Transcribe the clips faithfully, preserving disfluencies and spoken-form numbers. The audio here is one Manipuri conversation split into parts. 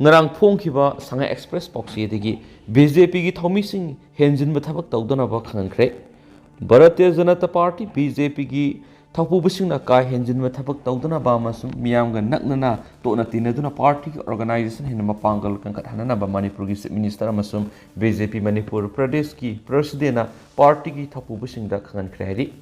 ꯉꯔꯥꯡ ꯐꯣꯡꯈꯤꯕ ꯁꯉꯥꯏ ꯑꯦꯛꯁꯄ꯭ꯔꯦꯁ ꯄꯥꯎꯆꯦꯗꯒꯤ ꯕꯤ ꯖꯦ ꯄꯤꯒꯤ ꯊꯧꯃꯤꯁꯤꯡ ꯍꯦꯟꯖꯤꯟꯕ ꯊꯕꯛ ꯇꯧꯗꯅꯕ ꯈꯪꯍꯟꯈ꯭ꯔꯦ꯫ Bharatiya Janata party, B J ꯄꯤꯒꯤ ꯊꯧꯄꯨꯕꯁꯤꯡꯅ ꯀꯥ ꯍꯦꯟꯖꯤꯟꯕ ꯊꯕꯛ ꯇꯧꯗꯅꯕ ꯑꯃꯁꯨꯡ ꯃꯤꯌꯥꯝꯒ ꯅꯛꯅꯅ ꯇꯣꯠꯅ ꯇꯤꯟꯅꯗꯨꯅ ꯄꯥꯔꯇꯤꯒꯤ ꯑꯣꯔꯒꯅꯥꯏꯖꯦꯁꯟ ꯍꯦꯟꯅ ꯃꯄꯥꯡꯒꯜ ꯀꯟꯈꯠꯍꯟꯅꯅꯕ ꯃꯅꯤꯄꯨꯔꯒꯤ ꯆꯤꯐ ꯃꯤꯅꯤꯁꯇꯔ ꯑꯃꯁꯨꯡ ꯕꯤ ꯖꯦ ꯄꯤ ꯃꯅꯤꯄꯨꯔ ꯄ꯭ꯔꯗꯦꯁꯀꯤ ꯄ꯭ꯔꯁꯤꯗꯦꯟꯅ ꯄꯥꯔꯇꯤꯒꯤ ꯊꯧꯄꯨꯕꯁꯤꯡꯗ ꯈꯪꯍꯟꯈ꯭ꯔꯦ ꯍꯥꯏꯔꯤ꯫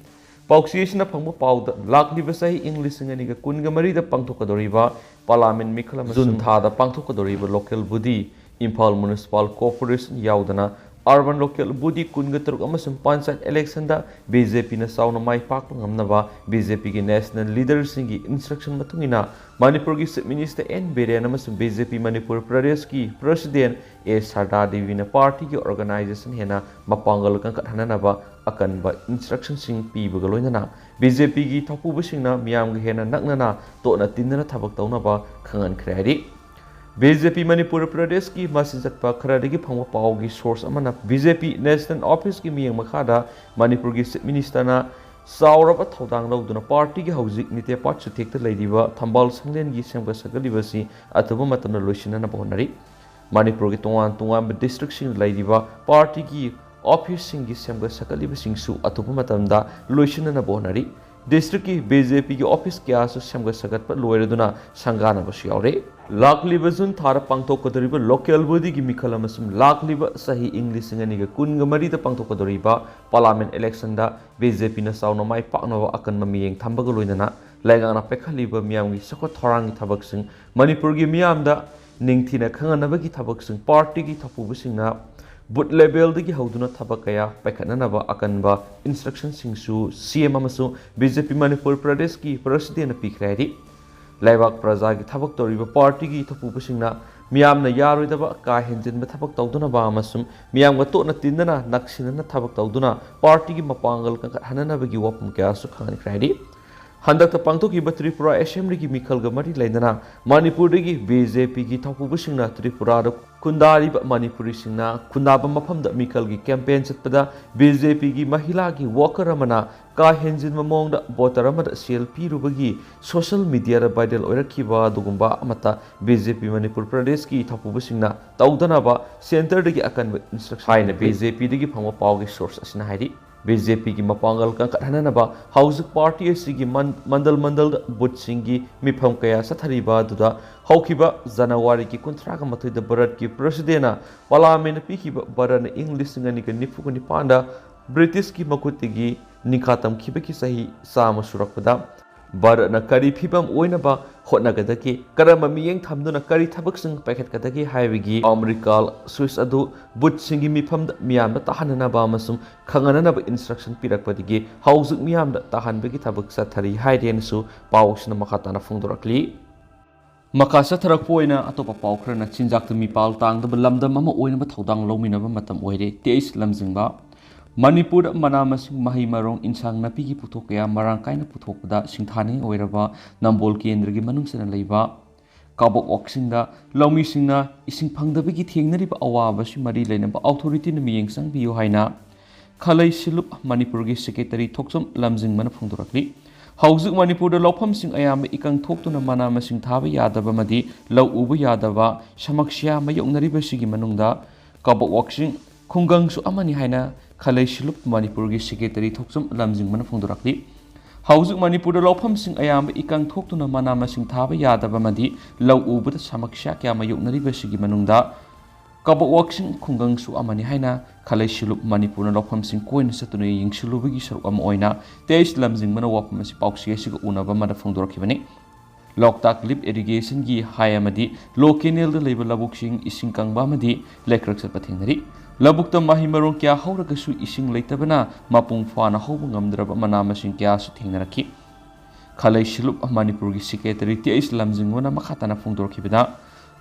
ꯄꯥꯎꯆꯦ ꯑꯁꯤꯅ ꯐꯪꯕ ꯄꯥꯎꯗ, ꯂꯥꯛꯂꯤꯕ ꯆꯍꯤ ꯏꯪ ꯂꯤꯁꯤꯡ ꯑꯅꯤꯒ ꯀꯨꯟꯒ ꯃꯔꯤꯗ ꯄꯥꯡꯊꯣꯛꯀꯗꯧꯔꯤꯕ ꯄꯥꯔꯂꯥꯃꯦꯟ ꯃꯤꯈꯜ ꯑꯃꯁꯨꯡ ꯖꯨꯟ ꯊꯥꯗ ꯄꯥꯡꯊꯣꯛꯀꯗꯧꯔꯤꯕ local body, Imphal municipal corporation ꯌꯥꯎꯗꯅ ꯑꯔꯕꯟ ꯂꯣꯀꯦꯜ ꯕꯣꯗꯤ ꯀꯨꯟꯒ ꯇꯔꯨꯛ ꯑꯃꯁꯨꯡ ꯄꯟꯆꯥꯌꯠ ꯏꯂꯦꯛꯁꯟꯗ ꯕꯤ ꯖꯦ ꯄꯤꯅ ꯆꯥꯎꯅ ꯃꯥꯏ ꯄꯥꯛꯄ ꯉꯝꯅꯕ ꯕꯤ ꯖꯦ ꯄꯤꯒꯤ ꯅꯦꯁꯅꯦꯜ ꯂꯤꯗꯔꯁꯤꯡꯒꯤ ꯏꯟꯁꯇ꯭ꯔꯛꯁꯟ ꯃꯇꯨꯡ ꯏꯟꯅ ꯃꯅꯤꯄꯨꯔꯒꯤ ꯆꯤꯐ ꯃꯤꯅꯤꯁꯇꯔ ꯑꯦꯟ ꯕꯤꯔꯦꯟ ꯑꯃꯁꯨꯡ ꯕꯤ ꯖꯦ ꯄꯤ ꯃꯅꯤꯄꯨꯔ ꯄ꯭ꯔꯗꯦꯁꯀꯤ ꯄ꯭ꯔꯁꯤꯗꯦꯟ ꯑꯦ ꯁꯔꯗꯥ ꯗꯦꯕꯤꯅ ꯄꯥꯔꯇꯤꯒꯤ ꯑꯣꯔꯒꯅꯥꯏꯖꯦꯁꯟ ꯍꯦꯟꯅ ꯃꯄꯥꯡꯒꯜ ꯀꯟꯈꯠꯍꯟꯅꯅꯕ ꯑꯀꯟꯕ ꯏꯟꯁꯇ꯭ꯔꯛꯁꯟꯁꯤꯡ ꯄꯤꯕꯒ ꯂꯣꯏꯅꯅ ꯕꯤ ꯖꯦ ꯄꯤꯒꯤ ꯊꯧꯄꯨꯕꯁꯤꯡꯅ ꯃꯤꯌꯥꯝꯒ ꯍꯦꯟꯅ ꯅꯛꯅꯅ ꯇꯣꯠꯅ ꯇꯤꯟꯅꯅ ꯊꯕꯛ ꯇꯧꯅꯕ ꯈꯪꯍꯟꯈ꯭ꯔꯦ ꯍꯥꯏꯔꯤ꯫ ꯕꯤ ꯖꯦ ꯄꯤ ꯃꯅꯤꯄꯨꯔ ꯄ꯭ꯔꯗꯦꯁꯀꯤ ꯃꯆꯤꯟ ꯆꯠꯄ ꯈꯔꯗꯒꯤ ꯐꯪꯕ ꯄꯥꯎꯒꯤ ꯁꯣꯔꯁ ꯑꯃꯅ ꯕꯤ ꯖꯦ ꯄꯤ ꯅꯦꯁꯅꯦꯜ ꯑꯣꯐꯤꯁꯀꯤ ꯃꯤꯠꯌꯦꯡ ꯃꯈꯥꯗ ꯃꯅꯤꯄꯨꯔꯒꯤ ꯆꯤꯐ ꯃꯤꯅꯤꯁꯇꯔꯅ ꯆꯥꯎꯔꯕ ꯊꯧꯗꯥꯡ ꯂꯧꯗꯨꯅ ꯄꯥꯔꯇꯤꯒꯤ ꯍꯧꯖꯤꯛ ꯃꯤꯇꯦ ꯄꯥꯠ ꯆꯨꯊꯦꯛꯇ ꯂꯩꯔꯤꯕ ꯊꯝꯕꯥꯜ ꯁꯪꯂꯦꯟꯒꯤ ꯁꯦꯝꯒꯠ ꯁꯥꯒꯠꯂꯤꯕ ꯑꯁꯤ ꯑꯊꯨꯕ ꯃꯇꯝꯗ ꯂꯣꯏꯁꯤꯟꯅꯅꯕ ꯍꯣꯠꯅꯔꯤ꯫ ꯃꯅꯤꯄꯨꯔꯒꯤ ꯇꯣꯉꯥꯟ ꯇꯣꯉꯥꯟꯕ ꯗꯤꯁꯇ꯭ꯔꯤꯛꯁꯤꯡꯗ ꯂꯩꯔꯤꯕ ꯄꯥꯔꯇꯤꯒꯤ ꯑꯣꯐꯤꯁꯁꯤꯡꯒꯤ ꯁꯦꯝꯒꯠ ꯁꯥꯒꯠꯂꯤꯕꯁꯤꯡꯁꯨ ꯑꯊꯨꯕ ꯃꯇꯝꯗ ꯂꯣꯏꯁꯤꯟꯅꯅꯕ ꯍꯣꯠꯅꯔꯤ꯫ ꯗꯤꯁꯇ꯭ꯔꯤꯛꯀꯤ ꯕꯤ ꯖꯦ ꯄꯤꯒꯤ ꯑꯣꯐꯤꯁ ꯀꯌꯥꯁꯨ ꯁꯦꯝꯒꯠ ꯁꯥꯒꯠꯄ ꯂꯣꯏꯔꯗꯨꯅ ꯁꯪꯒꯥꯅꯕꯁꯨ ꯌꯥꯎꯔꯦ꯫ ꯂꯥꯛꯂꯤꯕ ꯖꯨꯟ ꯊꯥꯗ ꯄꯥꯡꯊꯣꯛꯀꯗꯧꯔꯤꯕ ꯂꯣꯀꯦꯜ ꯕꯣꯗꯤꯒꯤ ꯃꯤꯈꯜ ꯑꯃꯁꯨꯡ ꯂꯥꯛꯂꯤꯕ ꯆꯍꯤ ꯏꯪ ꯂꯤꯁꯤꯡ ꯑꯅꯤꯒ ꯀꯨꯟꯒ ꯃꯔꯤꯗ ꯄꯥꯡꯊꯣꯛꯀꯗꯧꯔꯤꯕ ꯄꯥꯔꯂꯥꯃꯦꯟ ꯏꯂꯦꯛꯁꯟꯗ ꯕꯤ ꯖꯦ ꯄꯤꯅ ꯆꯥꯎꯅ ꯃꯥꯏ ꯄꯥꯛꯅꯕ ꯑꯀꯟꯕ ꯃꯤꯠꯌꯦꯡ ꯊꯝꯕꯒ ꯂꯣꯏꯅꯅ ꯂꯩꯉꯥꯛꯅ ꯄꯥꯏꯈꯠꯂꯤꯕ ꯃꯤꯌꯥꯝꯒꯤ ꯆꯥꯎꯈꯠ ꯊꯧꯔꯥꯡꯒꯤ ꯊꯕꯛꯁꯤꯡ, ꯃꯅꯤꯄꯨꯔꯒꯤ ꯃꯤꯌꯥꯝꯗ ꯅꯤꯡꯊꯤꯅ ꯈꯪꯍꯟꯅꯕꯒꯤ ꯊꯕꯛꯁꯤꯡ, ꯄꯥꯔꯇꯤꯒꯤ ꯊꯧꯄꯨꯕꯁꯤꯡꯅ ꯕꯨꯠ ꯂꯦꯚꯦꯜꯗꯒꯤ ꯍꯧꯗꯨꯅ ꯊꯕꯛ ꯀꯌꯥ ꯄꯥꯏꯈꯠꯅꯅꯕ ꯑꯀꯟꯕ ꯏꯟꯁꯇ꯭ꯔꯛꯁꯟꯁꯤꯡꯁꯨ ꯁꯤ ꯑꯦꯝ ꯑꯃꯁꯨꯡ ꯕꯤ ꯖꯦ ꯄꯤ ꯃꯅꯤꯄꯨꯔ ꯄ꯭ꯔꯗꯦꯁꯀꯤ ꯄ꯭ꯔꯁꯤꯗꯦꯟꯅ ꯄꯤꯈ꯭ꯔꯦ ꯍꯥꯏꯔꯤ꯫ ꯂꯩꯕꯥꯛ ꯄ꯭ꯔꯖꯥꯒꯤ ꯊꯕꯛ ꯇꯧꯔꯤꯕ ꯄꯥꯔꯇꯤꯒꯤ ꯊꯧꯄꯨꯕꯁꯤꯡꯅ ꯃꯤꯌꯥꯝꯅ ꯌꯥꯔꯣꯏꯗꯕ ꯀꯥ ꯍꯦꯟꯖꯤꯟꯕ ꯊꯕꯛ ꯇꯧꯗꯅꯕ ꯑꯃꯁꯨꯡ ꯃꯤꯌꯥꯝꯒ ꯇꯣꯠꯅ ꯇꯤꯟꯅꯅ ꯅꯛꯁꯤꯟꯅꯅ ꯊꯕꯛ ꯇꯧꯗꯨꯅ ꯄꯥꯔꯇꯤꯒꯤ ꯃꯄꯥꯡꯒꯜ ꯀꯟꯈꯠꯍꯟꯅꯅꯕꯒꯤ ꯋꯥꯐꯝ ꯀꯌꯥꯁꯨ ꯈꯪꯍꯟꯈ꯭ꯔꯦ ꯍꯥꯏꯔꯤ꯫ ꯍꯟꯗꯛꯇ ꯄꯥꯡꯊꯣꯛꯈꯤꯕ ꯇ꯭ꯔꯤꯄꯨꯔꯥ ꯑꯦꯁꯦꯝꯕ꯭ꯂꯤꯒꯤ ꯃꯤꯈꯜꯒ ꯃꯔꯤ ꯂꯩꯅꯅ ꯃꯅꯤꯄꯨꯔꯗꯒꯤ ꯕꯤ ꯖꯦ ꯄꯤꯒꯤ ꯊꯧꯄꯨꯕꯁꯤꯡꯅ ꯇ꯭ꯔꯤꯄꯨꯔꯥꯗ ꯈꯨꯟꯗꯥꯔꯤꯕ ꯃꯅꯤꯄꯨꯔꯤꯁꯤꯡꯅ ꯈꯨꯟꯗꯥꯕ ꯃꯐꯝꯗ ꯃꯤꯈꯜꯒꯤ ꯀꯦꯝꯄꯦꯟ ꯆꯠꯄꯗ ꯕꯤ ꯖꯦ ꯄꯤꯒꯤ ꯃꯍꯤꯂꯥꯒꯤ ꯋꯥꯀꯔ ꯑꯃꯅ ꯀꯥ ꯍꯦꯟꯖꯤꯟꯕ ꯃꯑꯣꯡꯗ ꯚꯣꯇꯔ ꯑꯃꯗ ꯁꯦꯜ ꯄꯤꯔꯨꯕꯒꯤ ꯁꯣꯁꯤꯌꯦꯜ ꯃꯤꯗꯤꯌꯥꯗ ꯚꯥꯏꯔꯦꯜ ꯑꯣꯏꯔꯛꯈꯤꯕ ꯑꯗꯨꯒꯨꯝꯕ ꯑꯃꯠꯇ ꯕꯤ ꯖꯦ ꯄꯤ ꯃꯅꯤꯄꯨꯔ ꯄ꯭ꯔꯗꯦꯁꯀꯤ ꯊꯧꯄꯨꯕꯁꯤꯡꯅ ꯇꯧꯗꯅꯕ ꯁꯦꯟꯇꯔꯗꯒꯤ ꯑꯀꯟꯕ ꯏꯟꯁꯇ꯭ꯔꯛꯁꯟ ꯍꯥꯏꯅ ꯄꯤꯈ꯭ꯔꯦ꯫ ꯕꯤ ꯖꯦ ꯄꯤꯗꯒꯤ ꯐꯪꯕ ꯄꯥꯎꯒꯤ ꯁꯣꯔꯁ ꯑꯁꯤꯅ ꯍꯥꯏꯔꯤ꯫ ꯕꯤ ꯖꯦ ꯄꯤꯒꯤ ꯃꯄꯥꯡꯒꯜ ꯀꯟꯈꯠꯍꯟꯅꯅꯕ ꯍꯧꯖꯤꯛ ꯄꯥꯔꯇꯤ ꯑꯁꯤꯒꯤ ꯃꯟ-, ꯃꯟꯗꯜ ꯃꯟꯗꯜꯗ ꯕꯨꯊꯁꯤꯡꯒꯤ ꯃꯤꯐꯝ ꯀꯌꯥ ꯆꯠꯊꯔꯤꯕ ꯑꯗꯨꯗ ꯍꯧꯈꯤꯕ ꯖꯅꯋꯥꯔꯤꯒꯤ ꯀꯨꯟꯊ꯭ꯔꯥꯒ ꯃꯥꯊꯣꯏꯗ ꯚꯥꯔꯠꯀꯤ ꯄ꯭ꯔꯁꯤꯗꯦꯟꯅ ꯄꯥꯔꯂꯥꯃꯦꯟꯗ ꯄꯤꯈꯤꯕ ꯚꯥꯔꯠꯅ ꯏꯪ ꯂꯤꯁꯤꯡ ꯑꯅꯤꯒ ꯅꯤꯐꯨꯒ ꯅꯤꯄꯥꯟꯗ ꯕ꯭ꯔꯤꯇꯤꯁꯀꯤ ꯃꯈꯨꯠꯇꯒꯤ ꯅꯤꯡꯈꯥ ꯇꯝꯈꯤꯕꯒꯤ ꯆꯍꯤ ꯆꯥꯝꯃ ꯁꯨꯔꯛꯄꯗ ꯚꯥꯔꯠꯅ ꯀꯔꯤ ꯐꯤꯕꯝ ꯑꯣꯏꯅꯕ ꯍꯣꯠꯅꯒꯗꯒꯦ, ꯀꯔꯝꯕ ꯃꯤꯠꯌꯦꯡ ꯊꯝꯗꯨꯅ ꯀꯔꯤ ꯊꯕꯛꯁꯤꯡ ꯄꯥꯏꯈꯠꯀꯗꯒꯦ ꯍꯥꯏꯕꯒꯤ ꯑꯃꯦꯔꯤꯀꯥ ꯁ꯭ꯋꯤꯁ ꯑꯗꯨ ꯕꯨꯊꯁꯤꯡꯒꯤ ꯃꯤꯐꯝꯗ ꯃꯤꯌꯥꯝꯗ ꯇꯥꯍꯟꯅꯅꯕ ꯑꯃꯁꯨꯡ ꯈꯪꯍꯟꯅꯅꯕ ꯏꯟꯁꯇ꯭ꯔꯛꯁꯟ ꯄꯤꯔꯛꯄꯗꯒꯤ ꯍꯧꯖꯤꯛ ꯃꯤꯌꯥꯝꯗ ꯇꯥꯍꯟꯕꯒꯤ ꯊꯕꯛ ꯆꯠꯊꯔꯤ ꯍꯥꯏꯔꯦꯅꯁꯨ ꯄꯥꯎ ꯑꯁꯤꯅ ꯃꯈꯥ ꯇꯥꯅ ꯐꯣꯡꯗꯣꯔꯛꯂꯤ꯫ ꯃꯈꯥ ꯆꯠꯊꯔꯛꯄ ꯑꯣꯏꯅ ꯑꯇꯣꯞꯄ ꯄꯥꯎ ꯈꯔꯅ ꯆꯤꯟꯖꯥꯛꯇ ꯃꯤꯄꯥꯜ ꯇꯥꯡꯗꯕ ꯂꯝꯗꯝ ꯑꯃ ꯑꯣꯏꯅꯕ ꯊꯧꯗꯥꯡ ꯂꯧꯃꯤꯟꯅꯕ ꯃꯇꯝ ꯑꯣꯏꯔꯦ, ꯇꯦꯏꯁ ꯂꯝꯖꯤꯡꯕ꯫ ꯃꯅꯤꯄꯨꯔꯗ ꯃꯅꯥ ꯃꯁꯤꯡ, ꯃꯍꯩ ꯃꯔꯣꯡ, ꯏꯟꯁꯥꯡ ꯅꯥꯄꯤꯒꯤ ꯄꯨꯊꯣꯛ ꯀꯌꯥ ꯃꯔꯥꯡ ꯀꯥꯏꯅ ꯄꯨꯊꯣꯛꯄꯗ ꯁꯤꯡꯊꯥꯅꯤꯡꯉꯥꯏ ꯑꯣꯏꯔꯕ ꯅꯝꯕꯣꯜ ꯀꯦꯟꯗ꯭ꯔꯒꯤ ꯃꯅꯨꯡ ꯆꯟꯅ ꯂꯩꯕ ꯀꯥꯕꯣꯛ ꯋꯥꯛꯁꯤꯡꯗ ꯂꯧꯃꯤꯁꯤꯡꯅ ꯏꯁꯤꯡ ꯐꯪꯗꯕꯒꯤ ꯊꯦꯡꯅꯔꯤꯕ ꯑꯋꯥꯕꯁꯤ ꯃꯔꯤ ꯂꯩꯅꯕ ꯑꯣꯊꯣꯔꯤꯇꯤꯅ ꯃꯤꯠꯌꯦꯡ ꯆꯪꯕꯤꯌꯨ ꯍꯥꯏꯅ ꯈꯂꯩ ꯁꯤꯂꯨꯞ ꯃꯅꯤꯄꯨꯔꯒꯤ ꯁꯦꯀ꯭ꯔꯦꯇꯔꯤ ꯊꯣꯛꯆꯣꯝ ꯂꯝꯖꯤꯡꯕꯅ ꯐꯣꯡꯗꯣꯔꯛꯂꯤ꯫ ꯍꯧꯖꯤꯛ ꯃꯅꯤꯄꯨꯔꯗ ꯂꯧꯐꯝꯁꯤꯡ ꯑꯌꯥꯝꯕ ꯏꯀꯪ ꯊꯣꯛꯇꯨꯅ ꯃꯅꯥ ꯃꯁꯤꯡ ꯊꯥꯕ ꯌꯥꯗꯕ ꯑꯃꯗꯤ ꯂꯧ ꯎꯕ ꯌꯥꯗꯕ ꯁꯃꯛꯁ꯭ꯌꯥ ꯃꯥꯌꯣꯛꯅꯔꯤꯕꯁꯤꯒꯤ ꯃꯅꯨꯡꯗ ꯀꯥꯕꯣꯛ ꯋꯥꯛꯁꯤꯡ ꯈꯨꯡꯒꯪꯁꯨ ꯑꯃꯅꯤ ꯍꯥꯏꯅ ꯈꯂꯩ ꯁꯤꯂꯨꯞ ꯃꯅꯤꯄꯨꯔꯒꯤ ꯁꯦꯀ꯭ꯔꯦꯇꯔꯤ ꯊꯣꯛꯆꯣꯝ ꯂꯝꯖꯤꯡꯕꯅ ꯐꯣꯡꯗꯣꯔꯛꯂꯤ꯫ ꯍꯧꯖꯤꯛ ꯃꯅꯤꯄꯨꯔꯗ ꯂꯧꯐꯝꯁꯤꯡ ꯑꯌꯥꯝꯕ ꯏꯀꯪ ꯊꯣꯛꯇꯨꯅ ꯃꯅꯥ ꯃꯁꯤꯡ ꯊꯥꯕ ꯌꯥꯗꯕ ꯑꯃꯗꯤ ꯂꯧ ꯎꯕꯗ ꯁꯃꯛꯁ꯭ꯌꯥ ꯀꯌꯥ ꯃꯥꯌꯣꯛꯅꯔꯤꯕꯁꯤꯒꯤ ꯃꯅꯨꯡꯗ ꯀꯥꯕꯣꯛ ꯋꯥꯛꯁꯤꯡ ꯈꯨꯡꯒꯪꯁꯨ ꯑꯃꯅꯤ ꯍꯥꯏꯅ ꯈꯂꯩ ꯁꯤꯂꯨꯞ ꯃꯅꯤꯄꯨꯔꯅ ꯂꯧꯐꯝꯁꯤꯡ ꯀꯣꯏꯅ ꯆꯠꯇꯨꯅ ꯌꯦꯡꯁꯤꯜꯂꯨꯕꯒꯤ ꯁꯔꯨꯛ ꯑꯃ ꯑꯣꯏꯅ ꯇꯦꯏꯁ ꯂꯝꯖꯤꯡꯕꯅ ꯋꯥꯐꯝ ꯑꯁꯤ ꯄꯥꯎꯆꯦ ꯑꯁꯤꯒ ꯎꯅꯕ ꯑꯃꯗ ꯐꯣꯡꯗꯣꯔꯛꯈꯤꯕꯅꯤ꯫ ꯂꯣꯛꯇꯥꯛ ꯂꯤꯐ ꯏꯔꯤꯒꯦꯁꯟꯒꯤ ꯍꯥꯏ ꯑꯃꯗꯤ ꯂꯣ ꯀꯦꯅꯦꯜꯗ ꯂꯩꯕ ꯂꯧꯕꯨꯛꯁꯤꯡ ꯏꯁꯤꯡ ꯀꯪꯕ ꯑꯃꯗꯤ ꯂꯩꯀ꯭ꯔꯛ ꯆꯠꯄ ꯊꯦꯡꯅꯔꯤ꯫ ꯂꯧꯕꯨꯛꯇ ꯃꯍꯩ ꯃꯔꯣꯡ ꯀꯌꯥ ꯍꯧꯔꯒꯁꯨ ꯏꯁꯤꯡ ꯂꯩꯇꯕꯅ ꯃꯄꯨꯡ ꯐꯥꯅ ꯍꯧꯕ ꯉꯝꯗ꯭ꯔꯕ ꯃꯅꯥ ꯃꯁꯤꯡ ꯀꯌꯥꯁꯨ ꯊꯦꯡꯅꯔꯛꯈꯤ꯫ ꯈꯂꯩ ꯁꯤꯂꯨꯞ ꯃꯅꯤꯄꯨꯔꯒꯤ ꯁꯦꯀ꯭ꯔꯦꯇꯔꯤ ꯇꯤ ꯑꯩꯆ ꯂꯝꯖꯤꯡꯕꯅ ꯃꯈꯥ ꯇꯥꯅ ꯐꯣꯡꯗꯣꯔꯛꯈꯤꯕꯗ,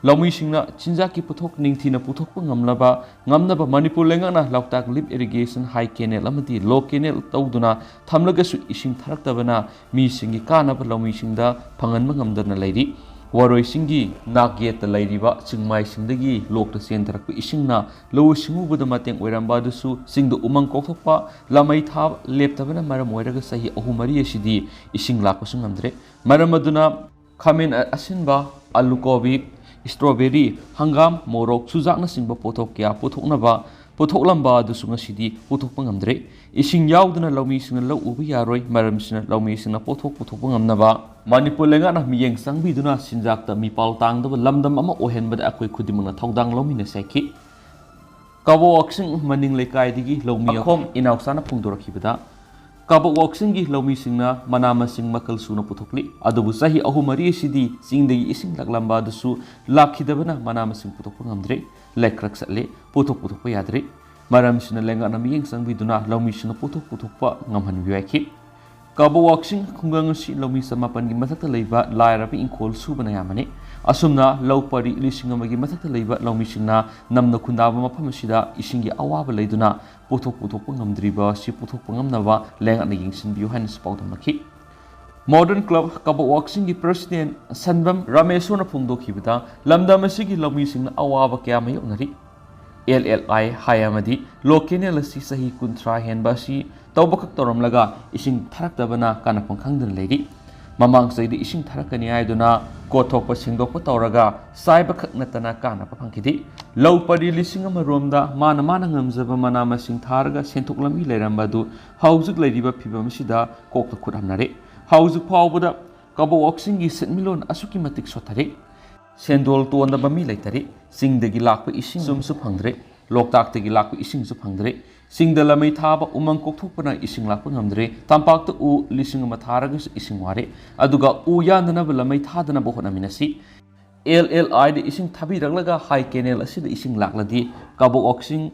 ꯂꯧꯃꯤꯁꯤꯡꯅ ꯆꯤꯟꯖꯥꯛꯀꯤ ꯄꯣꯠꯊꯣꯛ ꯅꯤꯡꯊꯤꯅ ꯄꯨꯊꯣꯛꯄ ꯉꯝꯂꯕ, ꯉꯝꯅꯕ ꯃꯅꯤꯄꯨꯔ ꯂꯩꯉꯥꯛꯅ ꯂꯣꯛꯇꯥꯛ ꯂꯤꯐ ꯏꯔꯤꯒꯦꯁꯟ ꯍꯥꯏ ꯀꯦꯅꯦꯜ ꯑꯃꯗꯤ ꯂꯣ ꯀꯦꯅꯦꯜ ꯇꯧꯗꯨꯅ ꯊꯝꯂꯒꯁꯨ ꯏꯁꯤꯡ ꯊꯥꯔꯛꯇꯕꯅ ꯃꯤꯁꯤꯡꯒꯤ ꯀꯥꯟꯅꯕ ꯂꯧꯃꯤꯁꯤꯡꯗ ꯐꯪꯍꯟꯕ ꯉꯝꯗꯅ ꯂꯩꯔꯤ꯫ ꯋꯥꯔꯣꯏꯁꯤꯡꯒꯤ ꯅꯥꯛ ꯌꯦꯠꯇ ꯂꯩꯔꯤꯕ ꯆꯤꯡꯃꯥꯏꯁꯤꯡꯗꯒꯤ ꯂꯣꯛꯇ ꯆꯦꯟꯊꯔꯛꯄ ꯏꯁꯤꯡꯅ ꯂꯧꯎ ꯁꯤꯡꯎꯕꯗ ꯃꯇꯦꯡ ꯑꯣꯏꯔꯝꯕ ꯑꯗꯨꯁꯨ ꯆꯤꯡꯗ ꯎꯃꯪ ꯀꯣꯛꯊꯣꯛꯄ, ꯂꯃꯩ ꯊꯥꯕ ꯂꯦꯞꯇꯕꯅ ꯃꯔꯝ ꯑꯣꯏꯔꯒ ꯆꯍꯤ ꯑꯍꯨꯝ ꯃꯔꯤ ꯑꯁꯤꯗꯤ ꯏꯁꯤꯡ ꯂꯥꯛꯄꯁꯨ ꯉꯝꯗ꯭ꯔꯦ꯫ ꯃꯔꯝ ꯑꯗꯨꯅ ꯈꯥꯃꯦꯟ ꯑꯁꯤꯟꯕ, ꯑꯂꯨ ꯀꯣꯕꯤ, strawberry, ꯍꯪꯒꯥꯝ, ꯃꯣꯔꯣꯛ, ꯆꯨꯖꯥꯛꯅꯆꯤꯡꯕ ꯄꯣꯠꯊꯣꯛ ꯀꯌꯥ ꯄꯨꯊꯣꯛꯅꯕ, ꯄꯨꯊꯣꯛꯂꯝꯕ ꯑꯗꯨꯁꯨ ꯉꯁꯤꯗꯤ ꯄꯨꯊꯣꯛꯄ ꯉꯝꯗ꯭ꯔꯦ꯫ ꯏꯁꯤꯡ ꯌꯥꯎꯗꯅ ꯂꯧꯃꯤꯁꯤꯡꯅ ꯂꯧ ꯎꯕ ꯌꯥꯔꯣꯏ꯫ ꯃꯔꯝꯁꯤꯅ ꯂꯧꯃꯤꯁꯤꯡꯅ ꯄꯣꯠꯊꯣꯛ ꯄꯨꯊꯣꯛꯄ ꯉꯝꯅꯕ ꯃꯅꯤꯄꯨꯔ ꯂꯩꯉꯥꯛꯅ ꯃꯤꯠꯌꯦꯡ ꯆꯪꯕꯤꯗꯨꯅ ꯆꯤꯟꯖꯥꯛꯇ ꯃꯤꯄꯥꯜ ꯇꯥꯡꯗꯕ ꯂꯝꯗꯝ ꯑꯃ ꯑꯣꯏꯍꯟꯕꯗ ꯑꯩꯈꯣꯏ ꯈꯨꯗꯤꯡꯃꯛꯅ ꯊꯧꯗꯥꯡ ꯂꯧꯃꯤꯟꯅꯁꯤ ꯍꯥꯏꯈꯤ꯫ ꯀꯕꯣꯛ ꯋꯥꯛꯆꯤꯡ ꯃꯅꯤꯡ ꯂꯩꯀꯥꯏꯗꯒꯤ ꯂꯧꯃꯤ ꯑꯈꯣꯝ ꯏꯅꯥꯎꯆꯥꯅ ꯐꯣꯡꯗꯣꯔꯛꯈꯤꯕꯗ, ꯀꯕꯣꯛ ꯋꯥꯛꯆꯤꯡꯒꯤ ꯂꯧꯃꯤꯁꯤꯡꯅ ꯃꯅꯥ ꯃꯁꯤꯡ ꯃꯈꯜ ꯁꯨꯅ ꯄꯨꯊꯣꯛꯂꯤ, ꯑꯗꯨꯕꯨ ꯆꯍꯤ ꯑꯍꯨꯝ ꯃꯔꯤ ꯑꯁꯤꯗꯤ ꯆꯤꯡꯗꯒꯤ ꯏꯁꯤꯡ ꯂꯥꯛꯂꯝꯕ ꯑꯗꯨꯁꯨ ꯂꯥꯛꯈꯤꯗꯕꯅ ꯃꯅꯥ ꯃꯁꯤꯡ ꯄꯨꯊꯣꯛꯄ ꯉꯝꯗ꯭ꯔꯦ꯫ ꯂꯩꯀ꯭ꯔꯛ ꯆꯠꯂꯦ, ꯄꯣꯠꯊꯣꯛ ꯄꯨꯊꯣꯛꯄ ꯌꯥꯗ꯭ꯔꯦ꯫ ꯃꯔꯝꯁꯤꯅ ꯂꯩꯉꯥꯛꯅ ꯃꯤꯠꯌꯦꯡ ꯆꯪꯕꯤꯗꯨꯅ ꯂꯧꯃꯤꯁꯤꯡꯅ ꯄꯣꯠꯊꯣꯛ ꯄꯨꯊꯣꯛꯄ ꯉꯝꯍꯟꯕꯤꯌꯨ ꯍꯥꯏꯈꯤ꯫ ꯀꯕꯣꯛ ꯋꯥꯛꯆꯤꯡ ꯈꯨꯡꯒꯪ ꯑꯁꯤ ꯂꯧꯃꯤ ꯆꯃꯥꯄꯟꯒꯤ ꯃꯊꯛꯇ ꯂꯩꯕ ꯂꯥꯏꯔꯕ ꯏꯪꯈꯣꯜ ꯁꯨꯕꯅ ꯑꯌꯥꯝꯕꯅꯤ꯫ ꯑꯁꯨꯝꯅ ꯂꯧ ꯄꯔꯤ ꯂꯤꯁꯤꯡ ꯑꯃꯒꯤ ꯃꯊꯛꯇ ꯂꯩꯕ ꯂꯧꯃꯤꯁꯤꯡꯅ ꯅꯝꯅ ꯈꯨꯟꯗꯥꯕ ꯃꯐꯝ ꯑꯁꯤꯗ ꯏꯁꯤꯡꯒꯤ ꯑꯋꯥꯕ ꯂꯩꯗꯨꯅ ꯄꯣꯠꯊꯣꯛ ꯄꯨꯊꯣꯛꯄ ꯉꯝꯗ꯭ꯔꯤꯕ ꯑꯁꯤ ꯄꯨꯊꯣꯛꯄ ꯉꯝꯅꯕ ꯂꯩꯉꯥꯛꯅ ꯌꯦꯡꯁꯤꯟꯕꯤꯌꯨ ꯍꯥꯏꯅꯁꯨ ꯄꯥꯎꯗꯝꯂꯛꯈꯤ꯫ ꯃꯣꯗꯔꯟ ꯀ꯭ꯂꯕ ꯀꯕꯣꯛ ꯋꯥꯛꯆꯤꯡꯒꯤ ꯄ꯭ꯔꯁꯤꯗꯦꯟ ꯁꯟꯕꯝ ꯔꯥꯃꯦꯁꯣꯔꯅ ꯐꯣꯡꯗꯣꯛꯈꯤꯕꯗ, ꯂꯝꯗꯝ ꯑꯁꯤꯒꯤ ꯂꯧꯃꯤꯁꯤꯡꯅ ꯑꯋꯥꯕ ꯀꯌꯥ ꯃꯥꯌꯣꯛꯅꯔꯤ꯫ ꯑꯦꯜ ꯑꯦꯜ ꯑꯥꯏ ꯍꯥꯏ ꯑꯃꯗꯤ ꯂꯣꯛ ꯀꯦꯅꯦꯜ ꯑꯁꯤ ꯆꯍꯤ ꯀꯨꯟꯊ꯭ꯔꯥ ꯍꯦꯟꯕ ꯑꯁꯤ ꯇꯧꯕꯈꯛ ꯇꯧꯔꯝꯂꯒ ꯏꯁꯤꯡ ꯊꯥꯔꯛꯇꯕꯅ ꯀꯥꯟꯅꯐꯝ ꯈꯪꯗꯅ ꯂꯩꯔꯤ꯫ ꯃꯃꯥꯡ ꯆꯍꯤꯗ ꯏꯁꯤꯡ ꯊꯥꯔꯛꯀꯅꯤ ꯍꯥꯏꯗꯨꯅ ꯀꯣꯠꯊꯣꯛꯄ ꯁꯦꯡꯗꯣꯛꯄ ꯇꯧꯔꯒ ꯆꯥꯏꯕꯈꯛ ꯅꯠꯇꯅ ꯀꯥꯟꯅꯕ ꯐꯪꯈꯤꯗꯦ꯫ ꯂꯧ ꯄꯔꯤ ꯂꯤꯁꯤꯡ ꯑꯃꯔꯣꯝꯗ ꯃꯥꯅ ꯃꯥꯅ ꯉꯝꯖꯕ ꯃꯅꯥ ꯃꯁꯤꯡ ꯊꯥꯔꯒ ꯁꯦꯟꯊꯣꯛ ꯂꯝꯕꯤ ꯂꯩꯔꯝꯕ ꯑꯗꯨ ꯍꯧꯖꯤꯛ ꯂꯩꯔꯤꯕ ꯐꯤꯚꯝ ꯑꯁꯤꯗ ꯀꯣꯛꯇ ꯈꯨꯠ ꯍꯥꯝꯅꯔꯦ꯫ ꯍꯧꯖꯤꯛ ꯐꯥꯎꯕꯗ ꯀꯕꯣꯛ ꯋꯥꯛꯆꯤꯡꯒꯤ ꯁꯦꯟꯃꯤꯠꯂꯣꯟ ꯑꯁꯨꯛꯀꯤ ꯃꯇꯤꯛ ꯁꯣꯠꯊꯔꯦ꯫ ꯁꯦꯟꯗꯣꯜ ꯇꯣꯟꯗꯕ ꯃꯤ ꯂꯩꯇꯔꯦ꯫ ꯆꯤꯡꯗꯒꯤ ꯂꯥꯛꯄ ꯏꯁꯤꯡ ꯆꯨꯝꯁꯨ ꯐꯪꯗ꯭ꯔꯦ꯫ ꯂꯣꯛꯇꯥꯛꯇꯒꯤ ꯂꯥꯛꯄ ꯏꯁꯤꯡꯁꯨ ꯐꯪꯗ꯭ꯔꯦ꯫ ꯆꯤꯡꯗ ꯂꯃꯩ ꯊꯥꯕ, ꯎꯃꯪ ꯀꯣꯛꯊꯣꯛꯄꯅ ꯏꯁꯤꯡ ꯂꯥꯛꯄ ꯉꯝꯗ꯭ꯔꯦ꯫ ꯇꯝꯄꯥꯛꯇ ꯎ ꯂꯤꯁꯤꯡ ꯑꯃ ꯊꯥꯔꯒꯁꯨ ꯏꯁꯤꯡ ꯋꯥꯔꯦ꯫ ꯑꯗꯨꯒ ꯎ ꯌꯥꯟꯗꯅꯕ ꯂꯃꯩ ꯊꯥꯗꯅꯕ ꯍꯣꯠꯅꯃꯤꯟꯅꯁꯤ꯫ ꯑꯦꯜ ꯑꯦꯜ ꯑꯥꯏꯗ ꯏꯁꯤꯡ ꯊꯥꯕꯤꯔꯛꯂꯒ ꯍꯥꯏ ꯀꯦꯅꯦꯜ ꯑꯁꯤꯗ ꯏꯁꯤꯡ ꯂꯥꯛꯂꯗꯤ ꯀꯕꯣꯛ ꯋꯥꯛꯆꯤꯡ,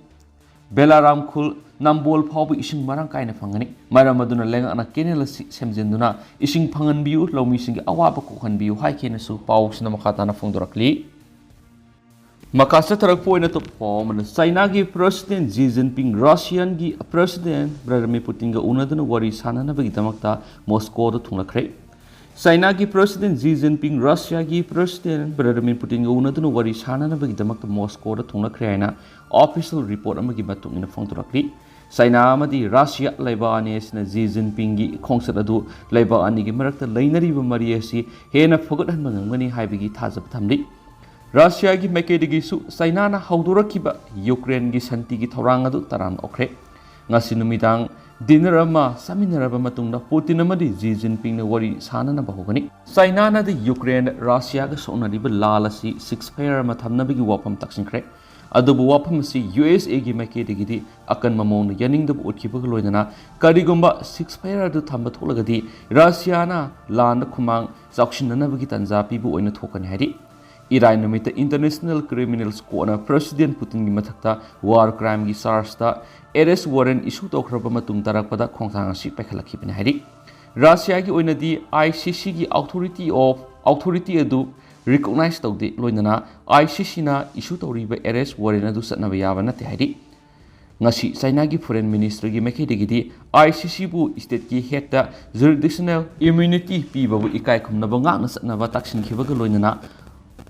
ꯕꯦꯂꯥꯔꯥꯝ ꯈꯨꯜ, ꯅꯝꯕꯣꯜ ꯐꯥꯎꯕ ꯏꯁꯤꯡ ꯃꯔꯥꯡ ꯀꯥꯏꯅ ꯐꯪꯒꯅꯤ꯫ ꯃꯔꯝ ꯑꯗꯨꯅ ꯂꯩꯉꯥꯛꯅ ꯀꯦꯅꯦꯜ ꯑꯁꯤ ꯁꯦꯝꯖꯤꯟꯗꯨꯅ ꯏꯁꯤꯡ ꯐꯪꯍꯟꯕꯤꯌꯨ, ꯂꯧꯃꯤꯁꯤꯡꯒꯤ ꯑꯋꯥꯕ ꯀꯣꯛꯍꯟꯕꯤꯌꯨ ꯍꯥꯏꯈꯤꯅꯁꯨ ꯄꯥꯎꯁꯤꯅ ꯃꯈꯥ ꯇꯥꯅ ꯐꯣꯡꯗꯣꯔꯛꯂꯤ꯫ ꯃꯈꯥ ꯆꯠꯊꯔꯛꯄ ꯑꯣꯏꯅ ꯑꯇꯣꯞꯄ ꯄꯥꯎ ꯑꯃꯅ, ꯆꯥꯏꯅꯥꯒꯤ ꯄ꯭ꯔꯁꯤꯗꯦꯟ ꯖꯤ ꯖꯤꯟꯄꯤꯡ ꯔꯁꯤꯌꯥꯟꯒꯤ ꯄ꯭ꯔꯁꯤꯗꯦꯟ ꯚ꯭ꯂꯥꯗꯤꯃꯤꯔ ꯄꯨꯇꯤꯟꯒ ꯎꯅꯗꯨꯅ ꯋꯥꯔꯤ ꯁꯥꯟꯅꯅꯕꯒꯤꯗꯃꯛꯇ ꯃꯣꯁꯀꯣꯗ ꯊꯨꯡꯂꯈ꯭ꯔꯦ꯫ ꯆꯥꯏꯅꯥꯒꯤ ꯄ꯭ꯔꯁꯤꯗꯦꯟ ꯖꯤ ꯖꯤꯟꯄꯤꯡ ꯔꯁꯤꯌꯥꯒꯤ ꯄ꯭ꯔꯁꯤꯗꯦꯟ ꯚ꯭ꯂꯥꯗꯤꯃꯤꯔ ꯄꯨꯇꯤꯟꯒ ꯎꯅꯗꯨꯅ ꯋꯥꯔꯤ ꯁꯥꯅꯅꯕꯒꯤꯗꯃꯛꯇ ꯃꯣꯁꯀꯣꯗ ꯊꯨꯡꯂꯛꯈ꯭ꯔꯦ ꯍꯥꯏꯅ ꯑꯣꯐꯤꯁꯤꯌꯦꯜ ꯔꯤꯄꯣꯔꯠ ꯑꯃꯒꯤ ꯃꯇꯨꯡ ꯏꯟꯅ ꯐꯣꯡꯗꯣꯔꯛꯂꯤ꯫ ꯆꯥꯏꯅꯥ ꯑꯃꯗꯤ ꯔꯁꯤꯌꯥ ꯂꯩꯕꯥꯛ ꯑꯅꯤ ꯑꯁꯤꯅ ꯖꯤ ꯖꯤꯟꯄꯤꯡꯒꯤ ꯈꯣꯡꯆꯠ ꯑꯗꯨ ꯂꯩꯕꯥꯛ ꯑꯅꯤꯒꯤ ꯃꯔꯛꯇ ꯂꯩꯅꯔꯤꯕ ꯃꯔꯤ ꯑꯁꯤ ꯍꯦꯟꯅ ꯐꯒꯠꯍꯟꯕ ꯉꯝꯒꯅꯤ ꯍꯥꯏꯕꯒꯤ ꯊꯥꯖꯕ ꯊꯝꯂꯤ꯫ ꯔꯁꯤꯌꯥꯒꯤ ꯃꯥꯏꯀꯩꯗꯒꯤꯁꯨ ꯆꯥꯏꯅꯥꯅ ꯍꯧꯗꯣꯔꯛꯈꯤꯕ ꯌꯨꯀ꯭ꯔꯦꯟꯒꯤ ꯁꯥꯟꯇꯤꯒꯤ ꯊꯧꯔꯥꯡ ꯑꯗꯨ ꯇꯔꯥꯝꯅ ꯑꯣꯛꯈ꯭ꯔꯦ꯫ ꯉꯁꯤ ꯅꯨꯃꯤꯗꯥꯡ ꯗꯤꯅꯔ ꯑꯃ ꯆꯥꯃꯤꯟꯅꯔꯕ ꯃꯇꯨꯡꯗ ꯄꯨꯇꯤꯟ ꯑꯃꯗꯤ ꯖꯤ ꯖꯤꯟꯄꯤꯡꯅ ꯋꯥꯔꯤ ꯁꯥꯅꯅꯕ ꯍꯧꯒꯅꯤ꯫ ꯆꯥꯏꯅꯥꯅꯗꯤ ꯌꯨꯀ꯭ꯔꯦꯟꯗ ꯔꯁꯤꯌꯥꯒ ꯁꯣꯛꯅꯔꯤꯕ ꯂꯥꯜ ꯑꯁꯤ ꯁꯤꯖꯐꯥꯌꯔ ꯑꯃ ꯊꯝꯅꯕꯒꯤ ꯋꯥꯐꯝ ꯇꯥꯛꯁꯤꯟꯈ꯭ꯔꯦ꯫ ꯑꯗꯨꯕꯨ ꯋꯥꯐꯝ ꯑꯁꯤ ꯌꯨ ꯑꯦꯁ ꯑꯦꯒꯤ ꯃꯥꯏꯀꯩꯗꯒꯤꯗꯤ ꯑꯀꯟꯕ ꯃꯑꯣꯡꯗ ꯌꯥꯅꯤꯡꯗꯕ ꯎꯠꯈꯤꯕꯒ ꯂꯣꯏꯅꯅ ꯀꯔꯤꯒꯨꯝꯕ ꯁꯤꯖꯐꯥꯌꯔ ꯑꯗꯨ ꯊꯝꯕ ꯊꯣꯛꯂꯒꯗꯤ ꯔꯁꯤꯌꯥꯅ ꯂꯥꯟꯗ ꯈꯨꯃꯥꯡ ꯆꯥꯎꯁꯤꯟꯅꯅꯕꯒꯤ ꯇꯥꯟꯖꯥ ꯄꯤꯕ ꯑꯣꯏꯅ ꯊꯣꯛꯀꯅꯤ ꯍꯥꯏꯔꯤ꯫ ꯏꯔꯥꯏ ꯅꯨꯃꯤꯠꯇ ꯏꯟꯇꯔꯅꯦꯁꯅꯦꯜ ꯀ꯭ꯔꯤꯃꯤꯅꯦꯜꯁ ꯀꯣꯔꯠꯅ ꯄ꯭ꯔꯁꯤꯗꯦꯟ ꯄꯨꯇꯤꯟꯒꯤ ꯃꯊꯛꯇ ꯋꯥꯔ ꯀ꯭ꯔꯥꯏꯝꯒꯤ ꯆꯥꯔꯖꯇ ꯑꯦꯔꯦꯁ ꯋꯥꯔꯦꯟ ꯏꯁꯨ ꯇꯧꯈ꯭ꯔꯕ ꯃꯇꯨꯡ ꯇꯥꯔꯛꯄꯗ ꯈꯣꯡꯊꯥꯡ ꯑꯁꯤ ꯄꯥꯏꯈꯠꯂꯛꯈꯤꯕꯅꯤ ꯍꯥꯏꯔꯤ꯫ ꯔꯁꯤꯌꯥꯒꯤ ꯑꯣꯏꯅꯗꯤ ꯑꯥꯏ ꯁꯤ ꯁꯤꯒꯤ ꯑꯣꯊꯣꯔꯤꯇꯤ ꯑꯣꯐ ꯑꯣꯊꯣꯔꯤꯇꯤ ꯑꯗꯨ ꯔꯤꯀꯣꯛꯅꯥꯏꯖ ꯇꯧꯗꯦ, ꯂꯣꯏꯅꯅ ꯑꯥꯏ ꯁꯤ ꯁꯤꯅ ꯏꯁꯨ ꯇꯧꯔꯤꯕ ꯑꯦꯔꯦꯁ ꯋꯥꯔꯦꯟ ꯑꯗꯨ ꯆꯠꯅꯕ ꯌꯥꯕ ꯅꯠꯇꯦ ꯍꯥꯏꯔꯤ꯫ ꯉꯁꯤ ꯆꯥꯏꯅꯥꯒꯤ ꯐꯣꯔꯦꯟ ꯃꯤꯅꯤꯁꯇꯔꯒꯤ ꯃꯥꯏꯀꯩꯗꯒꯤꯗꯤ ꯑꯥꯏ ꯁꯤ ꯁꯤꯕꯨ ꯁ꯭ꯇꯦꯠꯀꯤ ꯍꯦꯛꯇ ꯖꯨꯔꯤꯗꯤꯛꯁꯅꯦꯜ ꯏꯝꯌꯨꯅꯤꯇꯤ ꯄꯤꯕꯕꯨ ꯏꯀꯥꯏ ꯈꯨꯝꯅꯕ ꯉꯥꯛꯅ ꯆꯠꯅꯕ ꯇꯥꯛꯁꯤꯟꯈꯤꯕꯒ ꯂꯣꯏꯅꯅ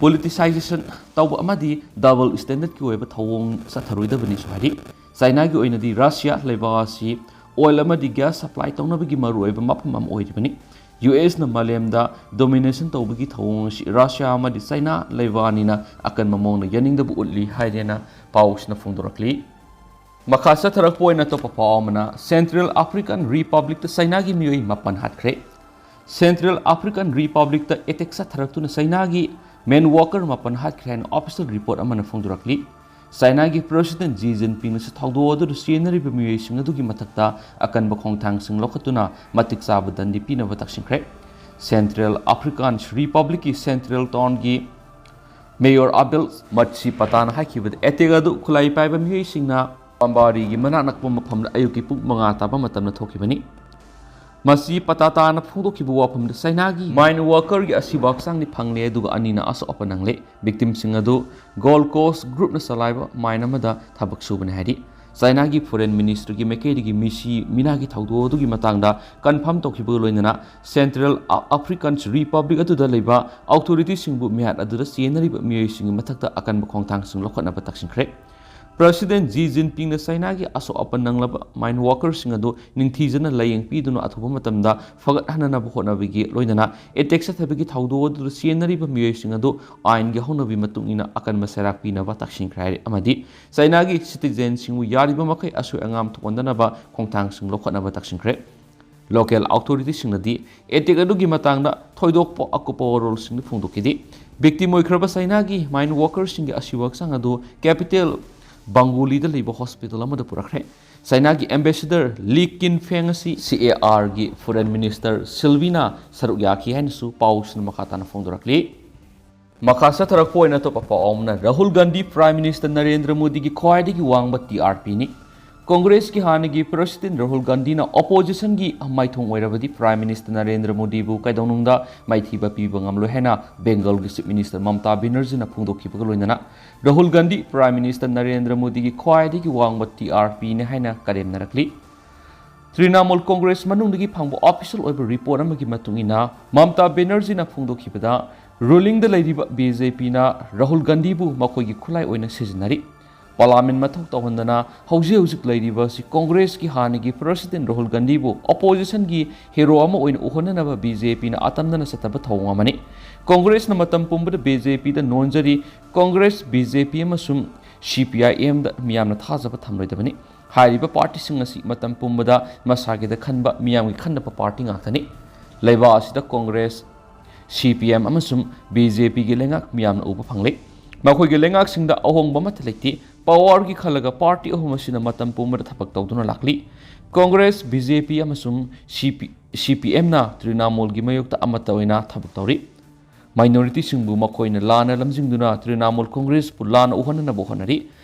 ꯄꯣꯂꯤꯇꯤꯁꯥꯏꯖꯦꯁꯟ ꯇꯧꯕ ꯑꯃꯗꯤ ꯗꯕꯜ ꯁ꯭ꯇꯦꯟꯗꯔꯗꯀꯤ ꯑꯣꯏꯕ ꯊꯧꯑꯣꯡ ꯆꯠꯊꯔꯣꯏꯗꯕꯅꯤꯁꯨ ꯍꯥꯏꯔꯤ꯫ ꯆꯥꯏꯅꯥꯒꯤ ꯑꯣꯏꯅꯗꯤ ꯔꯁꯤꯌꯥ ꯂꯩꯕꯥꯛ ꯑꯁꯤ ꯑꯣꯏꯜ ꯑꯃꯗꯤ ꯒ꯭ꯌꯥꯁ ꯁꯄ꯭ꯂꯥꯏ ꯇꯧꯅꯕꯒꯤ ꯃꯔꯨꯑꯣꯏꯕ ꯃꯐꯝ ꯑꯃ ꯑꯣꯏꯔꯤꯕꯅꯤ꯫ ꯌꯨ ꯑꯦꯁꯅ ꯃꯥꯂꯦꯝꯗ ꯗꯣꯃꯤꯅꯦꯁꯟ ꯇꯧꯕꯒꯤ ꯊꯧꯑꯣꯡ ꯑꯁꯤ ꯔꯁꯤꯌꯥ ꯑꯃꯗꯤ ꯆꯥꯏꯅꯥ ꯂꯩꯕꯥꯛ ꯑꯅꯤꯅ ꯑꯀꯟꯕ ꯃꯑꯣꯡꯗ ꯌꯥꯅꯤꯡꯗꯕ ꯎꯠꯂꯤ ꯍꯥꯏꯔꯦꯅ ꯄꯥꯎꯁꯤꯅ ꯐꯣꯡꯗꯣꯔꯛꯂꯤ꯫ ꯃꯈꯥ ꯆꯠꯊꯔꯛꯄ ꯑꯣꯏꯅ ꯑꯇꯣꯞꯄ ꯄꯥꯎ ꯑꯃꯅ, ꯁꯦꯟꯇ꯭ꯔꯦꯜ ꯑꯐ꯭ꯔꯤꯀꯥꯟ ꯔꯤꯄꯕ꯭ꯂꯤꯛꯇ ꯆꯥꯏꯅꯥꯒꯤ ꯃꯤꯑꯣꯏ ꯃꯥꯄꯟ ꯍꯥꯠꯈ꯭ꯔꯦ꯫ ꯁꯦꯟꯇ꯭ꯔꯦꯜ ꯑꯐ꯭ꯔꯤꯀꯥꯟ ꯔꯤꯄꯕ꯭ꯂꯤꯛꯇ ꯑꯦꯇꯦꯛ ꯆꯠꯊꯔꯛꯇꯨꯅ ꯆꯥꯏꯅꯥꯒꯤ ꯃꯦꯟ ꯋꯥꯀꯔ ꯃꯥꯄꯟ ꯍꯥꯠꯈ꯭ꯔꯦ ꯍꯥꯏꯅ ꯑꯣꯐꯤꯁꯤꯌꯦꯜ ꯔꯤꯄꯣꯔꯠ ꯑꯃꯅ ꯐꯣꯡꯗꯣꯔꯛꯂꯤ꯫ ꯆꯥꯏꯅꯥꯒꯤ ꯄ꯭ꯔꯁꯤꯗꯦꯟ ꯖꯤ ꯖꯤꯟꯄꯤꯡꯅꯁꯨ ꯊꯧꯗꯣꯛ ꯑꯗꯨꯗ ꯆꯦꯟꯅꯔꯤꯕ ꯃꯤꯑꯣꯏꯁꯤꯡ ꯑꯗꯨꯒꯤ ꯃꯊꯛꯇ ꯑꯀꯟꯕ ꯈꯣꯡꯊꯥꯡꯁꯤꯡ ꯂꯧꯈꯠꯇꯨꯅ ꯃꯇꯤꯛ ꯆꯥꯕ ꯗꯟꯗꯤ ꯄꯤꯅꯕ ꯇꯛꯁꯤꯟꯈ꯭ꯔꯦ꯫ ꯁꯦꯟꯇ꯭ꯔꯦꯜ ꯑꯐ꯭ꯔꯤꯀꯥꯟ ꯔꯤꯄꯕ꯭ꯂꯤꯛꯀꯤ ꯁꯦꯟꯇ꯭ꯔꯦꯜ ꯇꯥꯎꯟꯒꯤ ꯃꯦꯌꯣꯔ ꯑꯕꯦꯜ ꯃꯠꯁꯤ ꯄꯇꯥꯅ ꯍꯥꯏꯈꯤꯕꯗ, ꯑꯦꯇꯦꯛ ꯑꯗꯨ ꯈꯨꯠꯂꯥꯏ ꯄꯥꯏꯕ ꯃꯤꯑꯣꯏꯁꯤꯡꯅ ꯄꯥꯝꯕꯥꯔꯤꯒꯤ ꯃꯅꯥꯛ ꯅꯛꯄ ꯃꯐꯝꯗ ꯑꯌꯨꯛꯀꯤ ꯄꯨꯡ ꯃꯉꯥ ꯇꯥꯕ ꯃꯇꯝꯗ ꯊꯣꯛꯈꯤꯕꯅꯤ꯫ ꯃꯁꯤ ꯄꯇꯥꯇꯥꯅ ꯐꯣꯡꯗꯣꯛꯈꯤꯕ ꯋꯥꯐꯝꯗ, ꯆꯥꯏꯅꯥꯒꯤ ꯃꯥꯏꯟ ꯋꯥꯀꯔꯒꯤ ꯑꯁꯤꯕ ꯍꯛꯆꯥꯡꯗꯤ ꯐꯪꯂꯦ, ꯑꯗꯨꯒ ꯑꯅꯤꯅ ꯑꯁꯣꯛ ꯑꯄꯟ ꯅꯪꯂꯦ꯫ ꯚꯤꯛꯇꯤꯝꯁꯤꯡ ꯑꯗꯨ ꯒꯣꯜ ꯀꯣꯁ ꯒ꯭ꯔꯨꯞꯅ ꯆꯂꯥꯏꯕ ꯃꯥꯏꯟ ꯑꯃꯗ ꯊꯕꯛ ꯁꯨꯕꯅꯤ ꯍꯥꯏꯔꯤ꯫ ꯆꯥꯏꯅꯥꯒꯤ ꯐꯣꯔꯦꯟ ꯃꯤꯅꯤꯁꯇ꯭ꯔꯤꯒꯤ ꯃꯥꯏꯀꯩꯗꯒꯤ ꯃꯤꯁꯤ ꯃꯤꯅꯥꯒꯤ ꯊꯧꯗꯣꯛ ꯑꯗꯨꯒꯤ ꯃꯇꯥꯡꯗ ꯀꯟꯐꯥꯔꯝ ꯇꯧꯈꯤꯕꯒ ꯂꯣꯏꯅꯅ ꯁꯦꯟꯇ꯭ꯔꯦꯜ ꯑ-, ꯑꯐ꯭ꯔꯤꯀꯥꯟ ꯔꯤꯄꯕ꯭ꯂꯤꯛ ꯑꯗꯨꯗ ꯂꯩꯕ ꯑꯣꯊꯣꯔꯤꯇꯤꯁꯤꯡꯕꯨ ꯃꯤꯍꯥꯠ ꯑꯗꯨꯗ ꯆꯦꯟꯅꯔꯤꯕ ꯃꯤꯑꯣꯏꯁꯤꯡꯒꯤ ꯃꯊꯛꯇ ꯑꯀꯟꯕ ꯈꯣꯡꯊꯥꯡꯁꯤꯡ ꯂꯧꯈꯠꯅꯕ ꯇꯛꯁꯤꯟꯈ꯭ꯔꯦ꯫ ꯄ꯭ꯔꯁꯤꯗꯦꯟ ꯖꯤ ꯖꯤꯟꯄꯤꯡꯅ ꯆꯥꯏꯅꯥꯒꯤ ꯑꯁꯣꯛ ꯑꯄꯟ ꯅꯪꯂꯕ ꯃꯥꯏꯟ ꯋꯥꯔꯀꯔꯁꯤꯡ ꯑꯗꯨ ꯅꯤꯡꯊꯤꯖꯅ ꯂꯥꯌꯦꯡ ꯄꯤꯗꯨꯅ ꯑꯊꯨꯕ ꯃꯇꯝꯗ ꯐꯒꯠꯍꯟꯅꯅꯕ ꯍꯣꯠꯅꯕꯒꯤ ꯂꯣꯏꯅꯅ ꯑꯦꯇꯦꯛ ꯆꯠꯊꯕꯒꯤ ꯊꯧꯗꯣꯛ ꯑꯗꯨꯗ ꯆꯦꯟꯅꯔꯤꯕ ꯃꯤꯑꯣꯏꯁꯤꯡ ꯑꯗꯨ ꯑꯥꯏꯟꯒꯤ ꯍꯧꯅꯕꯤ ꯃꯇꯨꯡ ꯏꯟꯅ ꯑꯀꯟꯕ ꯆꯩꯔꯥꯛ ꯄꯤꯅꯕ ꯇꯛꯁꯤꯟꯈ꯭ꯔꯦ ꯍꯥꯏꯔꯤ ꯑꯃꯗꯤ ꯆꯥꯏꯅꯥꯒꯤ ꯁꯤꯇꯤꯖꯦꯟꯁꯤꯡꯕꯨ ꯌꯥꯔꯤꯕ ꯃꯈꯩ ꯑꯁꯣꯏ ꯑꯉꯥꯝ ꯊꯣꯛꯍꯟꯗꯅꯕ ꯈꯣꯡꯊꯥꯡꯁꯤꯡ ꯂꯧꯈꯠꯅꯕ ꯇꯛꯁꯤꯟꯈ꯭ꯔꯦ꯫ ꯂꯣꯀꯦꯜ ꯑꯣꯊꯣꯔꯤꯇꯤꯁꯤꯡꯅꯗꯤ ꯑꯦꯇꯦꯛ ꯑꯗꯨꯒꯤ ꯃꯇꯥꯡꯗ ꯊꯣꯏꯗꯣꯛꯄ ꯑꯀꯨꯞꯄ ꯋꯥꯔꯣꯜꯁꯤꯡꯗꯤ ꯐꯣꯡꯗꯣꯛꯈꯤꯗꯦ꯫ ꯚꯤꯛꯇꯤꯝ ꯑꯣꯏꯈ꯭ꯔꯕ ꯆꯥꯏꯅꯥꯒꯤ ꯃꯥꯏꯟ ꯋꯥꯔꯀꯔꯁꯤꯡꯒꯤ ꯑꯁꯤꯕ ꯍꯛꯆꯥꯡ ꯑꯗꯨ ꯀꯦꯄꯤꯇꯦꯜ ꯕꯪꯒꯣꯂꯤꯗ ꯂꯩꯕ ꯍꯣꯁꯄꯤꯇꯥꯜ ꯑꯃꯗ ꯄꯨꯔꯛꯈ꯭ꯔꯦ꯫ ꯆꯥꯏꯅꯥꯒꯤ ꯑꯦꯝꯕꯦꯁꯦꯗꯔ ꯂꯤ ꯀꯤꯟꯐꯦꯡ ꯑꯁꯤ ꯁꯤ ꯑꯦ ꯑꯥꯔꯒꯤ ꯐꯣꯔꯦꯟ ꯃꯤꯅꯤꯁꯇꯔ ꯁꯤꯜꯚꯤꯅꯥ ꯁꯔꯨꯛ ꯌꯥꯈꯤ ꯍꯥꯏꯅꯁꯨ ꯄꯥꯎꯁꯤꯡꯅ ꯃꯈꯥ ꯇꯥꯅ ꯐꯣꯡꯗꯣꯔꯛꯂꯤ꯫ ꯃꯈꯥ ꯆꯠꯊꯔꯛꯄ ꯑꯣꯏꯅ ꯑꯇꯣꯞꯄ ꯄꯥꯎ ꯑꯃꯅ, ꯔꯥꯍꯨꯜ ꯒꯥꯟꯙꯤ ꯄ꯭ꯔꯥꯏꯝ ꯃꯤꯅꯤꯁꯇꯔ ꯅꯔꯦꯟꯗ꯭ꯔ ꯃꯣꯗꯤꯒꯤ ꯈ꯭ꯋꯥꯏꯗꯒꯤ ꯋꯥꯡꯕ ꯇꯤ ꯑꯥꯔ ꯄꯤꯅꯤ꯫ ꯀꯣꯡꯒ꯭ꯔꯦꯁꯀꯤ ꯍꯥꯟꯅꯒꯤ ꯄ꯭ꯔꯁꯤꯗꯦꯟ ꯔꯥꯍꯨꯜ ꯒꯥꯟꯙꯤꯅ ꯑꯣꯄꯣꯖꯤꯁꯟꯒꯤ ꯃꯥꯏꯊꯣꯡ ꯑꯣꯏꯔꯕꯗꯤ ꯄ꯭ꯔꯥꯏꯝ ꯃꯤꯅꯤꯁꯇꯔ ꯅꯔꯦꯟꯗ꯭ꯔ ꯃꯣꯗꯤꯕꯨ ꯀꯩꯗꯧꯅꯨꯡꯗ ꯃꯥꯏꯊꯤꯕ ꯄꯤꯕ ꯉꯝꯂꯣꯏ ꯍꯥꯏꯅ ꯕꯦꯡꯒꯜꯒꯤ ꯆꯤꯐ ꯃꯤꯅꯤꯁꯇꯔ ꯃꯝꯇꯥ ꯕꯦꯅꯔꯖꯤꯅ ꯐꯣꯡꯗꯣꯛꯈꯤꯕꯒ ꯂꯣꯏꯅꯅ ꯔꯥꯍꯨꯜ ꯒꯥꯟꯙꯤ ꯄ꯭ꯔꯥꯏꯝ ꯃꯤꯅꯤꯁꯇꯔ ꯅꯔꯦꯟꯗ꯭ꯔ ꯃꯣꯗꯤꯒꯤ ꯈ꯭ꯋꯥꯏꯗꯒꯤ ꯋꯥꯡꯕ ꯇꯤ ꯑꯥꯔ ꯄꯤꯅꯤ ꯍꯥꯏꯅ ꯀꯔꯦꯝꯅꯔꯛꯂꯤ꯫ ꯇ꯭ꯔꯤꯅꯥꯃꯨꯜ ꯀꯣꯡꯒ꯭ꯔꯦꯁ ꯃꯅꯨꯡꯗꯒꯤ ꯐꯪꯕ ꯑꯣꯐꯤꯁꯤꯌꯦꯜ ꯑꯣꯏꯕ ꯔꯤꯄꯣꯔꯠ ꯑꯃꯒꯤ ꯃꯇꯨꯡ ꯏꯟꯅ, ꯃꯝꯇꯥ ꯕꯦꯅꯔꯖꯤꯅ ꯐꯣꯡꯗꯣꯛꯈꯤꯕꯗ, ꯔꯨꯂꯤꯡꯗ ꯂꯩꯔꯤꯕ ꯕꯤ ꯖꯦ ꯄꯤꯅ ꯔꯥꯍꯨꯜ ꯒꯥꯟꯙꯤꯕꯨ ꯃꯈꯣꯏꯒꯤ ꯈꯨꯠꯂꯥꯏ ꯑꯣꯏꯅ ꯁꯤꯖꯤꯟꯅꯔꯤ꯫ ꯄꯥꯔꯂꯥꯃꯦꯟ ꯃꯊꯧ ꯇꯧꯍꯟꯗꯅ ꯍꯧꯖꯤꯛ ꯍꯧꯖꯤꯛ ꯂꯩꯔꯤꯕ ꯑꯁꯤ ꯀꯣꯡꯒ꯭ꯔꯦꯁꯀꯤ ꯍꯥꯟꯅꯒꯤ ꯄ꯭ꯔꯁꯤꯗꯦꯟ ꯔꯥꯍꯨꯜ ꯒꯥꯟꯙꯤꯕꯨ ꯑꯣꯄꯣꯖꯤꯁꯟꯒꯤ ꯍꯤꯔꯣ ꯑꯃ ꯑꯣꯏꯅ ꯎꯍꯟꯅꯅꯕ ꯕꯤ ꯖꯦ ꯄꯤꯅ ꯑꯇꯝꯅꯅ ꯆꯠꯊꯕ ꯊꯧꯑꯣꯡ ꯑꯃꯅꯤ꯫ ꯀꯣꯡꯒ꯭ꯔꯦꯁꯅ ꯃꯇꯝ ꯄꯨꯝꯕꯗ ꯕꯤ ꯖꯦ ꯄꯤꯗ ꯅꯣꯟꯖꯔꯤ꯫ ꯀꯣꯡꯒ꯭ꯔꯦꯁ, ꯕꯤ ꯖꯦ ꯄꯤ ꯑꯃꯁꯨꯡ ꯁꯤ ꯄꯤ ꯑꯥꯏ ꯑꯦꯝꯗ ꯃꯤꯌꯥꯝꯅ ꯊꯥꯖꯕ ꯊꯝꯂꯣꯏꯗꯕꯅꯤ꯫ ꯍꯥꯏꯔꯤꯕ ꯄꯥꯔꯇꯤꯁꯤꯡ ꯑꯁꯤ ꯃꯇꯝ ꯄꯨꯝꯕꯗ ꯃꯁꯥꯒꯤꯗ ꯈꯟꯕ, ꯃꯤꯌꯥꯝꯒꯤ ꯈꯟꯗꯕ ꯄꯥꯔꯇꯤ ꯉꯥꯛꯇꯅꯤ꯫ ꯂꯩꯕꯥꯛ ꯑꯁꯤꯗ ꯀꯣꯡꯒ꯭ꯔꯦꯁ, ꯁꯤ ꯄꯤ ꯑꯦꯝ ꯑꯃꯁꯨꯡ ꯕꯤ ꯖꯦ ꯄꯤꯒꯤ ꯂꯩꯉꯥꯛ ꯃꯤꯌꯥꯝꯅ ꯎꯕ ꯐꯪꯂꯦ꯫ ꯃꯈꯣꯏꯒꯤ ꯂꯩꯉꯥꯛꯁꯤꯡꯗ ꯑꯍꯣꯡꯕ ꯑꯃꯠꯇ ꯂꯩꯇꯦ꯫ ꯄꯥꯋꯔꯒꯤ ꯈꯜꯂꯒ ꯄꯥꯔꯇꯤ ꯑꯍꯨꯝ ꯑꯁꯤꯅ ꯃꯇꯝ ꯄꯨꯝꯕꯗ ꯊꯕꯛ ꯇꯧꯗꯨꯅ ꯂꯥꯛꯂꯤ꯫ ꯀꯣꯡꯒ꯭ꯔꯦꯁ, ꯕꯤ ꯖꯦ ꯄꯤ ꯑꯃꯁꯨꯡ ꯁꯤ ꯄꯤ, ꯁꯤ ꯄꯤ ꯑꯦꯝꯅ ꯇ꯭ꯔꯤꯅꯥꯃꯨꯜꯒꯤ ꯃꯥꯌꯣꯛꯇ ꯑꯃꯠꯇ ꯑꯣꯏꯅ ꯊꯕꯛ ꯇꯧꯔꯤ꯫ ꯃꯥꯏꯅꯣꯔꯤꯇꯤꯁꯤꯡꯕꯨ ꯃꯈꯣꯏꯅ ꯂꯥꯟꯅ ꯂꯝꯖꯤꯡꯗꯨꯅ ꯇ꯭ꯔꯤꯅꯥꯃꯨꯜ ꯀꯣꯡꯒ꯭ꯔꯦꯁꯄꯨ ꯂꯥꯟꯅ ꯎꯍꯟꯅꯅꯕ ꯍꯣꯠꯅꯔꯤ꯫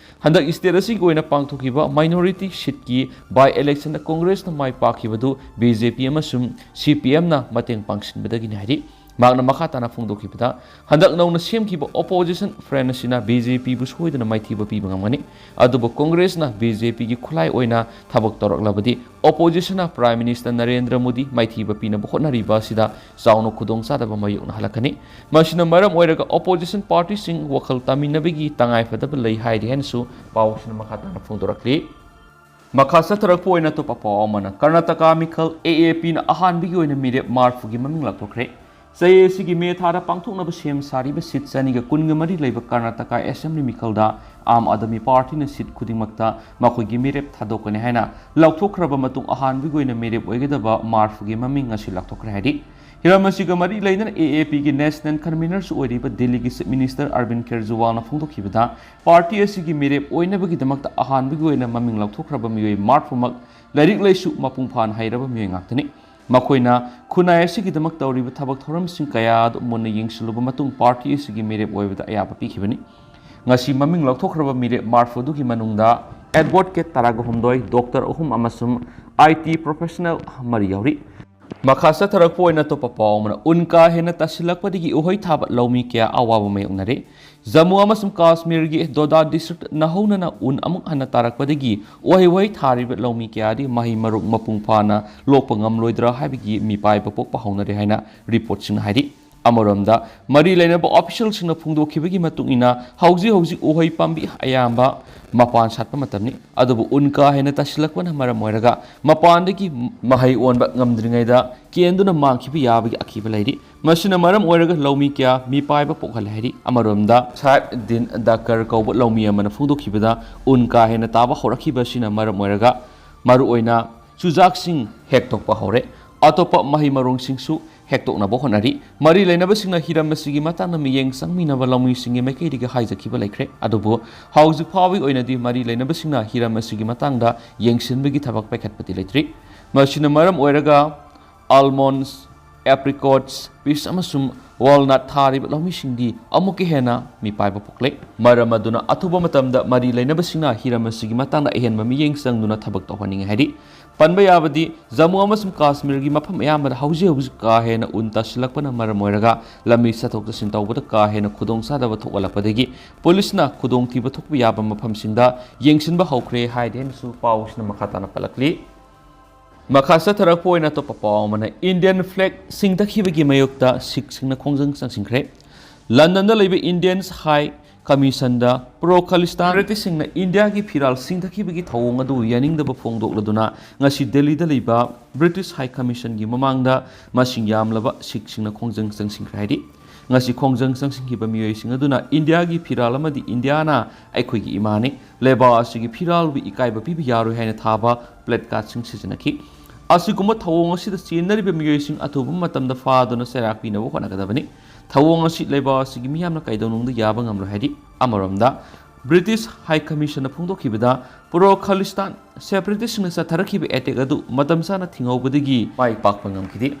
ꯍꯟꯗꯛ ꯁ꯭ꯇꯦꯠ ꯑꯁꯤꯒꯤ ꯑꯣꯏꯅ ꯄꯥꯡꯊꯣꯛꯈꯤꯕ ꯃꯥꯏꯅꯣꯔꯤꯇꯤ ꯁꯤꯠꯀꯤ ꯕꯥꯏ ꯏꯂꯦꯛꯁꯟꯗ ꯀꯣꯡꯒ꯭ꯔꯦꯁꯅ ꯃꯥꯏ ꯄꯥꯛꯈꯤꯕꯗꯨ ꯕꯤ ꯖꯦ ꯄꯤ ꯑꯃꯁꯨꯡ ꯁꯤ ꯄꯤ ꯑꯦꯝꯅ ꯃꯇꯦꯡ ꯄꯥꯡꯁꯤꯟꯕꯗꯒꯤꯅꯤ ꯍꯥꯏꯔꯤ꯫ ꯃꯍꯥꯛꯅ ꯃꯈꯥ ꯇꯥꯅ ꯐꯣꯡꯗꯣꯛꯈꯤꯕꯗ, ꯍꯟꯗꯛ ꯅꯧꯅ ꯁꯦꯝꯈꯤꯕ opposition front ꯑꯁꯤꯅ BJPꯕꯨ ꯁꯣꯏꯗꯅ ꯃꯥꯏꯊꯤꯕ ꯄꯤꯕ ꯉꯝꯒꯅꯤ, ꯑꯗꯨꯕꯨ ꯀꯣꯡꯒ꯭ꯔꯦꯁꯅ BJPꯒꯤ ꯈꯨꯠꯂꯥꯏ ꯑꯣꯏꯅ ꯊꯕꯛ ꯇꯧꯔꯛꯂꯕꯗꯤ oppositionꯅ Prime Minister ꯅꯔꯦꯟꯗ꯭ꯔ ꯃꯣꯗꯤ ꯃꯥꯏꯊꯤꯕ ꯄꯤꯅꯕ ꯍꯣꯠꯅꯔꯤꯕ ꯑꯁꯤꯗ ꯆꯥꯎꯅ ꯈꯨꯗꯣꯡꯆꯥꯗꯕ ꯃꯥꯌꯣꯛꯅꯍꯜꯂꯛꯀꯅꯤ꯫ ꯃꯁꯤꯅ ꯃꯔꯝ ꯑꯣꯏꯔꯒ opposition partyꯁꯤꯡ ꯋꯥꯈꯜ ꯇꯥꯃꯤꯟꯅꯕꯒꯤ ꯇꯉꯥꯏꯐꯗꯕ ꯂꯩ ꯍꯥꯏꯔꯤ ꯍꯥꯏꯅꯁꯨ ꯄꯥꯎꯁꯤꯅ ꯃꯈꯥ ꯇꯥꯅ ꯐꯣꯡꯗꯣꯔꯛꯂꯤ꯫ ꯃꯈꯥ ꯆꯠꯊꯔꯛꯄ ꯑꯣꯏꯅ ꯑꯇꯣꯞꯄ ꯄꯥꯎ ꯑꯃꯅ, ꯀꯔꯅꯥꯇꯀꯥ ꯃꯤꯈꯜ AAPꯅ ꯑꯍꯥꯟꯕꯒꯤ ꯑꯣꯏꯅ ꯃꯤꯔꯦꯞ ꯃꯥꯔꯐꯨꯒꯤ ꯃꯃꯤꯡ ꯂꯥꯎꯊꯣꯛꯈ꯭ꯔꯦ꯫ ꯆꯍꯤ ꯑꯁꯤꯒꯤ ꯃꯦ ꯊꯥꯗ ꯄꯥꯡꯊꯣꯛꯅꯕ ꯁꯦꯝ ꯁꯥꯔꯤꯕ ꯁꯤꯠ ꯆꯅꯤꯒ ꯀꯨꯟꯒ ꯃꯔꯤ ꯂꯩꯕ ꯀꯔꯅꯥꯇꯀꯥ ꯑꯦꯁꯦꯝꯕ꯭ꯂꯤ ꯃꯤꯈꯜꯗ ꯑꯥꯝ ꯑꯥꯗꯃꯤ ꯄꯥꯔꯇꯤꯅ ꯁꯤꯠ ꯈꯨꯗꯤꯡꯃꯛꯇ ꯃꯈꯣꯏꯒꯤ ꯃꯤꯔꯦꯞ ꯊꯥꯗꯣꯛꯀꯅꯤ ꯍꯥꯏꯅ ꯂꯥꯎꯊꯣꯛꯈ꯭ꯔꯕ ꯃꯇꯨꯡ, ꯑꯍꯥꯟꯕꯒꯤ ꯑꯣꯏꯅ ꯃꯤꯔꯦꯞ ꯑꯣꯏꯒꯗꯕ ꯃꯥꯔꯐꯨꯒꯤ ꯃꯃꯤꯡ ꯉꯁꯤ ꯂꯥꯎꯊꯣꯛꯈ꯭ꯔꯦ ꯍꯥꯏꯔꯤ꯫ ꯍꯤꯔꯝ ꯑꯁꯤꯒ ꯃꯔꯤ ꯂꯩꯅꯅ AAPꯒꯤ national convenerꯁꯨ ꯑꯣꯏꯔꯤꯕ ꯗꯤꯜꯂꯤꯒꯤ Chief Minister ꯑꯔꯕꯤꯟ ꯀꯦꯖꯔꯤꯋꯥꯜꯅ ꯐꯣꯡꯗꯣꯛꯈꯤꯕꯗ, ꯄꯥꯔꯇꯤ ꯑꯁꯤꯒꯤ ꯃꯤꯔꯦꯞ ꯑꯣꯏꯅꯕꯒꯤꯗꯃꯛꯇ ꯑꯍꯥꯟꯕꯒꯤ ꯑꯣꯏꯅ ꯃꯃꯤꯡ ꯂꯥꯎꯊꯣꯛꯈ꯭ꯔꯕ ꯃꯤꯑꯣꯏ ꯃꯥꯔꯐꯨꯃꯛ ꯂꯥꯏꯔꯤꯛ ꯂꯥꯏꯁꯨ ꯃꯄꯨꯡ ꯐꯥꯅ ꯍꯩꯔꯕ ꯃꯤꯑꯣꯏ ꯉꯥꯛꯇꯅꯤ꯫ ꯃꯈꯣꯏꯅ ꯈꯨꯟꯅꯥꯏ ꯑꯁꯤꯒꯤꯗꯃꯛ ꯇꯧꯔꯤꯕ ꯊꯕꯛ ꯊꯧꯔꯝꯁꯤꯡ ꯀꯌꯥ ꯑꯗꯨ ꯃꯨꯟꯅ ꯌꯦꯡꯁꯤꯜꯂꯨꯕ ꯃꯇꯨꯡ ꯄꯥꯔꯇꯤ ꯑꯁꯤꯒꯤ ꯃꯤꯔꯦꯞ ꯑꯣꯏꯕꯗ ꯑꯌꯥꯕ ꯄꯤꯈꯤꯕꯅꯤ꯫ ꯉꯁꯤ ꯃꯃꯤꯡ ꯂꯧꯊꯣꯛꯈ꯭ꯔꯕ ꯃꯤꯔꯦꯞ ꯃꯥꯔꯐꯨ ꯑꯗꯨꯒꯤ ꯃꯅꯨꯡꯗ advocate ꯇꯔꯥꯒ ꯍꯨꯝꯗꯣꯏ, doctor ꯑꯍꯨꯝ ꯑꯃꯁꯨꯡ IT professional ꯃꯔꯤ ꯌꯥꯎꯔꯤ꯫ ꯃꯈꯥ ꯆꯠꯊꯔꯛꯄ ꯑꯣꯏꯅ ꯑꯇꯣꯞꯄ ꯄꯥꯎ ꯑꯃꯅ, ꯎꯟ ꯀꯥ ꯍꯦꯟꯅ ꯇꯥꯁꯤꯜꯂꯛꯄꯗꯒꯤ ꯎꯍꯩ ꯊꯥꯕ ꯂꯧꯃꯤ ꯀꯌꯥ ꯑꯋꯥꯕ ꯃꯥꯌꯣꯛꯅꯔꯦ꯫ ꯖꯝꯃꯨ ꯑꯃꯁꯨꯡ ꯀꯥꯁꯃꯤꯔꯒꯤ ꯗꯣꯗꯥ district ꯅꯍꯧꯅꯅ ꯎꯟ ꯑꯃꯨꯛ ꯍꯟꯅ ꯇꯥꯔꯛꯄꯗꯒꯤ ꯎꯍꯩ ꯋꯥꯍꯩ ꯊꯥꯔꯤꯕ ꯂꯧꯃꯤ ꯀꯌꯥꯗꯤ ꯃꯍꯩ ꯃꯔꯣꯡ ꯃꯄꯨꯡ ꯐꯥꯅ ꯂꯣꯛꯄ ꯉꯝꯂꯣꯏꯗ꯭ꯔꯥ ꯍꯥꯏꯕꯒꯤ ꯃꯤꯄꯥꯏꯕ ꯄꯣꯛꯄ ꯍꯧꯅꯔꯦ ꯍꯥꯏꯅ reportꯁꯤꯡꯅ ꯍꯥꯏꯔꯤ꯫ ꯑꯃꯔꯣꯝꯗ, ꯃꯔꯤ ꯂꯩꯅꯕ officialꯁꯤꯡꯅ ꯐꯣꯡꯗꯣꯛꯈꯤꯕꯒꯤ ꯃꯇꯨꯡ ꯏꯟꯅ, ꯍꯧꯖꯤꯛ ꯍꯧꯖꯤꯛ ꯎꯍꯩ ꯄꯥꯝꯕꯤ ꯑꯌꯥꯝꯕ ꯃꯄꯥꯟ ꯁꯥꯠꯄ ꯃꯇꯝꯅꯤ, ꯑꯗꯨꯕꯨ ꯎꯟ ꯀꯥ ꯍꯦꯟꯅ ꯇꯥꯁꯤꯜꯂꯛꯄꯅ ꯃꯔꯝ ꯑꯣꯏꯔꯒ ꯃꯄꯥꯟꯗꯒꯤ ꯃꯍꯩ ꯑꯣꯟꯕ ꯉꯝꯗ꯭ꯔꯤꯉꯩꯗ ꯀꯦꯟꯗꯨꯅ ꯃꯥꯡꯈꯤꯕ ꯌꯥꯕꯒꯤ ꯑꯀꯤꯕ ꯂꯩꯔꯤ꯫ ꯃꯁꯤꯅ ꯃꯔꯝ ꯑꯣꯏꯔꯒ ꯂꯧꯃꯤ ꯀꯌꯥ ꯃꯤꯄꯥꯏꯕ ꯄꯣꯛꯍꯜꯂꯦ ꯍꯥꯏꯔꯤ꯫ ꯑꯃꯔꯣꯝꯗ, ꯁꯥꯏꯕ ꯗꯤꯟ ꯗꯥꯀꯔ ꯀꯧꯕ ꯂꯧꯃꯤ ꯑꯃꯅ ꯐꯣꯡꯗꯣꯛꯈꯤꯕꯗ, ꯎꯟ ꯀꯥ ꯍꯦꯟꯅ ꯇꯥꯕ ꯍꯧꯔꯛꯈꯤꯕ ꯑꯁꯤꯅ ꯃꯔꯝ ꯑꯣꯏꯔꯒ ꯃꯔꯨꯑꯣꯏꯅ ꯆꯨꯖꯥꯛꯁꯤꯡ ꯍꯦꯛꯇꯣꯛꯄ ꯍꯧꯔꯦ꯫ ꯑꯇꯣꯞꯄ ꯃꯍꯩ ꯃꯔꯣꯡꯁꯤꯡꯁꯨ ꯍꯦꯛꯇꯣꯛꯅꯕ ꯍꯣꯠꯅꯔꯤ꯫ ꯃꯔꯤ ꯂꯩꯅꯕꯁꯤꯡꯅ ꯍꯤꯔꯝ ꯑꯁꯤꯒꯤ ꯃꯇꯥꯡꯗ ꯃꯤꯠꯌꯦꯡ ꯆꯪꯃꯤꯟꯅꯕ ꯂꯧꯃꯤꯁꯤꯡꯒꯤ ꯃꯥꯏꯀꯩꯗꯒꯤ ꯍꯥꯏꯖꯈꯤꯕ ꯂꯩꯈ꯭ꯔꯦ꯫ ꯑꯗꯨꯕꯨ ꯍꯧꯖꯤꯛ ꯐꯥꯎꯕꯒꯤ ꯑꯣꯏꯅꯗꯤ ꯃꯔꯤ ꯂꯩꯅꯕꯁꯤꯡꯅ ꯍꯤꯔꯝ ꯑꯁꯤꯒꯤ ꯃꯇꯥꯡꯗ ꯌꯦꯡꯁꯤꯟꯕꯒꯤ ꯊꯕꯛ ꯄꯥꯏꯈꯠꯄꯗꯤ ꯂꯩꯇ꯭ꯔꯤ꯫ ꯃꯁꯤꯅ ꯃꯔꯝ ꯑꯣꯏꯔꯒ almonds, apricots, peach ꯑꯃꯁꯨꯡ walnut ꯊꯥꯔꯤꯕ ꯂꯧꯃꯤꯁꯤꯡꯗꯤ ꯑꯃꯨꯛꯀ ꯍꯦꯟꯅ ꯃꯤꯄꯥꯏꯕ ꯄꯣꯛꯂꯦ꯫ ꯃꯔꯝ ꯑꯗꯨꯅ ꯑꯊꯨꯕ ꯃꯇꯝꯗ ꯃꯔꯤ ꯂꯩꯅꯕꯁꯤꯡꯅ ꯍꯤꯔꯝ ꯑꯁꯤꯒꯤ ꯃꯇꯥꯡꯗ ꯑꯍꯦꯟꯕ ꯃꯤꯠꯌꯦꯡ ꯆꯪꯗꯨꯅ ꯊꯕꯛ ꯇꯧꯍꯟꯅꯤꯡꯉꯤ ꯍꯥꯏꯔꯤ꯫ ꯄꯟꯕ ꯌꯥꯕꯗꯤ, ꯖꯝꯃꯨ ꯑꯃꯁꯨꯡ ꯀꯥꯁꯃꯤꯔꯒꯤ ꯃꯐꯝ ꯑꯌꯥꯝꯕꯗ ꯍꯧꯖꯤꯛ ꯍꯧꯖꯤꯛ ꯀꯥ ꯍꯦꯟꯅ ꯎꯟ ꯇꯥꯁꯤꯜꯂꯛꯄꯅ ꯃꯔꯝ ꯑꯣꯏꯔꯒ ꯂꯝꯕꯤ ꯆꯠꯊꯣꯛ ꯆꯠꯁꯤꯟ ꯇꯧꯕꯗ ꯀꯥ ꯍꯦꯟꯅ ꯈꯨꯗꯣꯡꯆꯥꯗꯕ ꯊꯣꯛꯍꯜꯂꯛꯄꯗꯒꯤ ꯄꯨꯂꯤꯁꯅ ꯈꯨꯗꯣꯡꯊꯤꯕ ꯊꯣꯛꯄ ꯌꯥꯕ ꯃꯐꯝꯁꯤꯡꯗ ꯌꯦꯡꯁꯤꯟꯕ ꯍꯧꯈ꯭ꯔꯦ ꯍꯥꯏꯔꯤ ꯍꯥꯏꯅꯁꯨ ꯄꯥꯎ ꯑꯁꯤꯅ ꯃꯈꯥ ꯇꯥꯅ ꯄꯜꯂꯛꯂꯤ꯫ ꯃꯈꯥ ꯆꯠꯊꯔꯛꯄ ꯑꯣꯏꯅ ꯑꯇꯣꯞꯄ ꯄꯥꯎ ꯑꯃꯅ, ꯏꯟꯗꯤꯌꯟ ꯐ꯭ꯂꯦꯒ ꯁꯤꯡꯊꯈꯤꯕꯒꯤ ꯃꯥꯌꯣꯛꯇ ꯁꯤꯈꯁꯤꯡꯅ ꯈꯣꯡꯖꯪ ꯆꯪꯁꯤꯟꯈ꯭ꯔꯦ꯫ ꯂꯟꯗꯟꯗ ꯂꯩꯕ ꯏꯟꯗꯤꯌꯟꯁ ꯍꯥꯏ ꯀꯃꯤꯁꯟꯗ ꯄ꯭ꯔꯣ ꯈꯥꯂꯤꯁꯇꯥꯟ ꯕ꯭ꯔꯤꯇꯤꯁꯁꯤꯡꯅ ꯏꯟꯗꯤꯌꯥꯒꯤ ꯐꯤꯔꯥꯜ ꯁꯤꯡꯊꯈꯤꯕꯒꯤ ꯊꯧꯑꯣꯡ ꯑꯗꯨ ꯌꯥꯅꯤꯡꯗꯕ ꯐꯣꯡꯗꯣꯛꯂꯗꯨꯅ ꯉꯁꯤ ꯗꯦꯜꯂꯤꯗ ꯂꯩꯕ ꯕ꯭ꯔꯤꯇꯤꯁ ꯍꯥꯏ ꯀꯃꯤꯁꯟꯒꯤ ꯃꯃꯥꯡꯗ ꯃꯁꯤꯡ ꯌꯥꯝꯂꯕ ꯁꯤꯈꯁꯤꯡꯅ ꯈꯣꯡꯖꯪ ꯆꯪꯁꯤꯟꯈ꯭ꯔꯦ ꯍꯥꯏꯔꯤ꯫ ꯉꯁꯤ ꯈꯣꯡꯖꯪ ꯆꯪꯁꯤꯟꯈꯤꯕ ꯃꯤꯑꯣꯏꯁꯤꯡ ꯑꯗꯨꯅ ꯏꯟꯗꯤꯌꯥꯒꯤ ꯐꯤꯔꯥꯜ ꯑꯃꯗꯤ ꯏꯟꯗꯤꯌꯥꯅ ꯑꯩꯈꯣꯏꯒꯤ ꯏꯃꯥꯅꯤ, ꯂꯩꯕꯥꯛ ꯑꯁꯤꯒꯤ ꯐꯤꯔꯥꯜꯕꯨ ꯏꯀꯥꯏꯕ ꯄꯤꯕ ꯌꯥꯔꯣꯏ ꯍꯥꯏꯅ ꯊꯥꯕ ꯄ꯭ꯂꯦꯠꯀꯥꯔꯗꯁꯤꯡ ꯁꯤꯖꯤꯟꯅꯈꯤ꯫ ꯑꯁꯤꯒꯨꯝꯕ ꯊꯧꯑꯣꯡ ꯑꯁꯤꯗ ꯆꯦꯟꯅꯔꯤꯕ ꯃꯤꯑꯣꯏꯁꯤꯡ ꯑꯊꯨꯕ ꯃꯇꯝꯗ ꯐꯥꯗꯨꯅ ꯆꯩꯔꯥꯛ ꯄꯤꯅꯕ ꯍꯣꯠꯅꯒꯗꯕꯅꯤ꯫ ꯊꯧꯑꯣꯡ ꯑꯁꯤ ꯂꯩꯕꯥꯛ ꯑꯁꯤꯒꯤ ꯃꯤꯌꯥꯝꯅ ꯀꯩꯗꯧꯅꯨꯡꯗ ꯌꯥꯕ ꯉꯝꯂꯣꯏ ꯍꯥꯏꯔꯤ꯫ ꯑꯃꯔꯣꯝꯗ, ꯕ꯭ꯔꯤꯇꯤꯁ ꯍꯥꯏ ꯀꯃꯤꯁꯟꯅ ꯐꯣꯡꯗꯣꯛꯈꯤꯕꯗ, ꯄ꯭ꯔꯣ ꯈꯥꯂꯤꯁꯇꯥꯟ ꯁꯦꯄꯔꯦꯇꯤꯁꯁꯤꯡꯅ ꯆꯠꯊꯔꯛꯈꯤꯕ ꯑꯦꯇꯦꯛ ꯑꯗꯨ ꯃꯇꯝ ꯆꯥꯅ ꯊꯤꯡꯍꯧꯕꯗꯒꯤ ꯃꯥꯏ ꯄꯥꯛꯄ ꯉꯝꯈꯤꯗꯦ꯫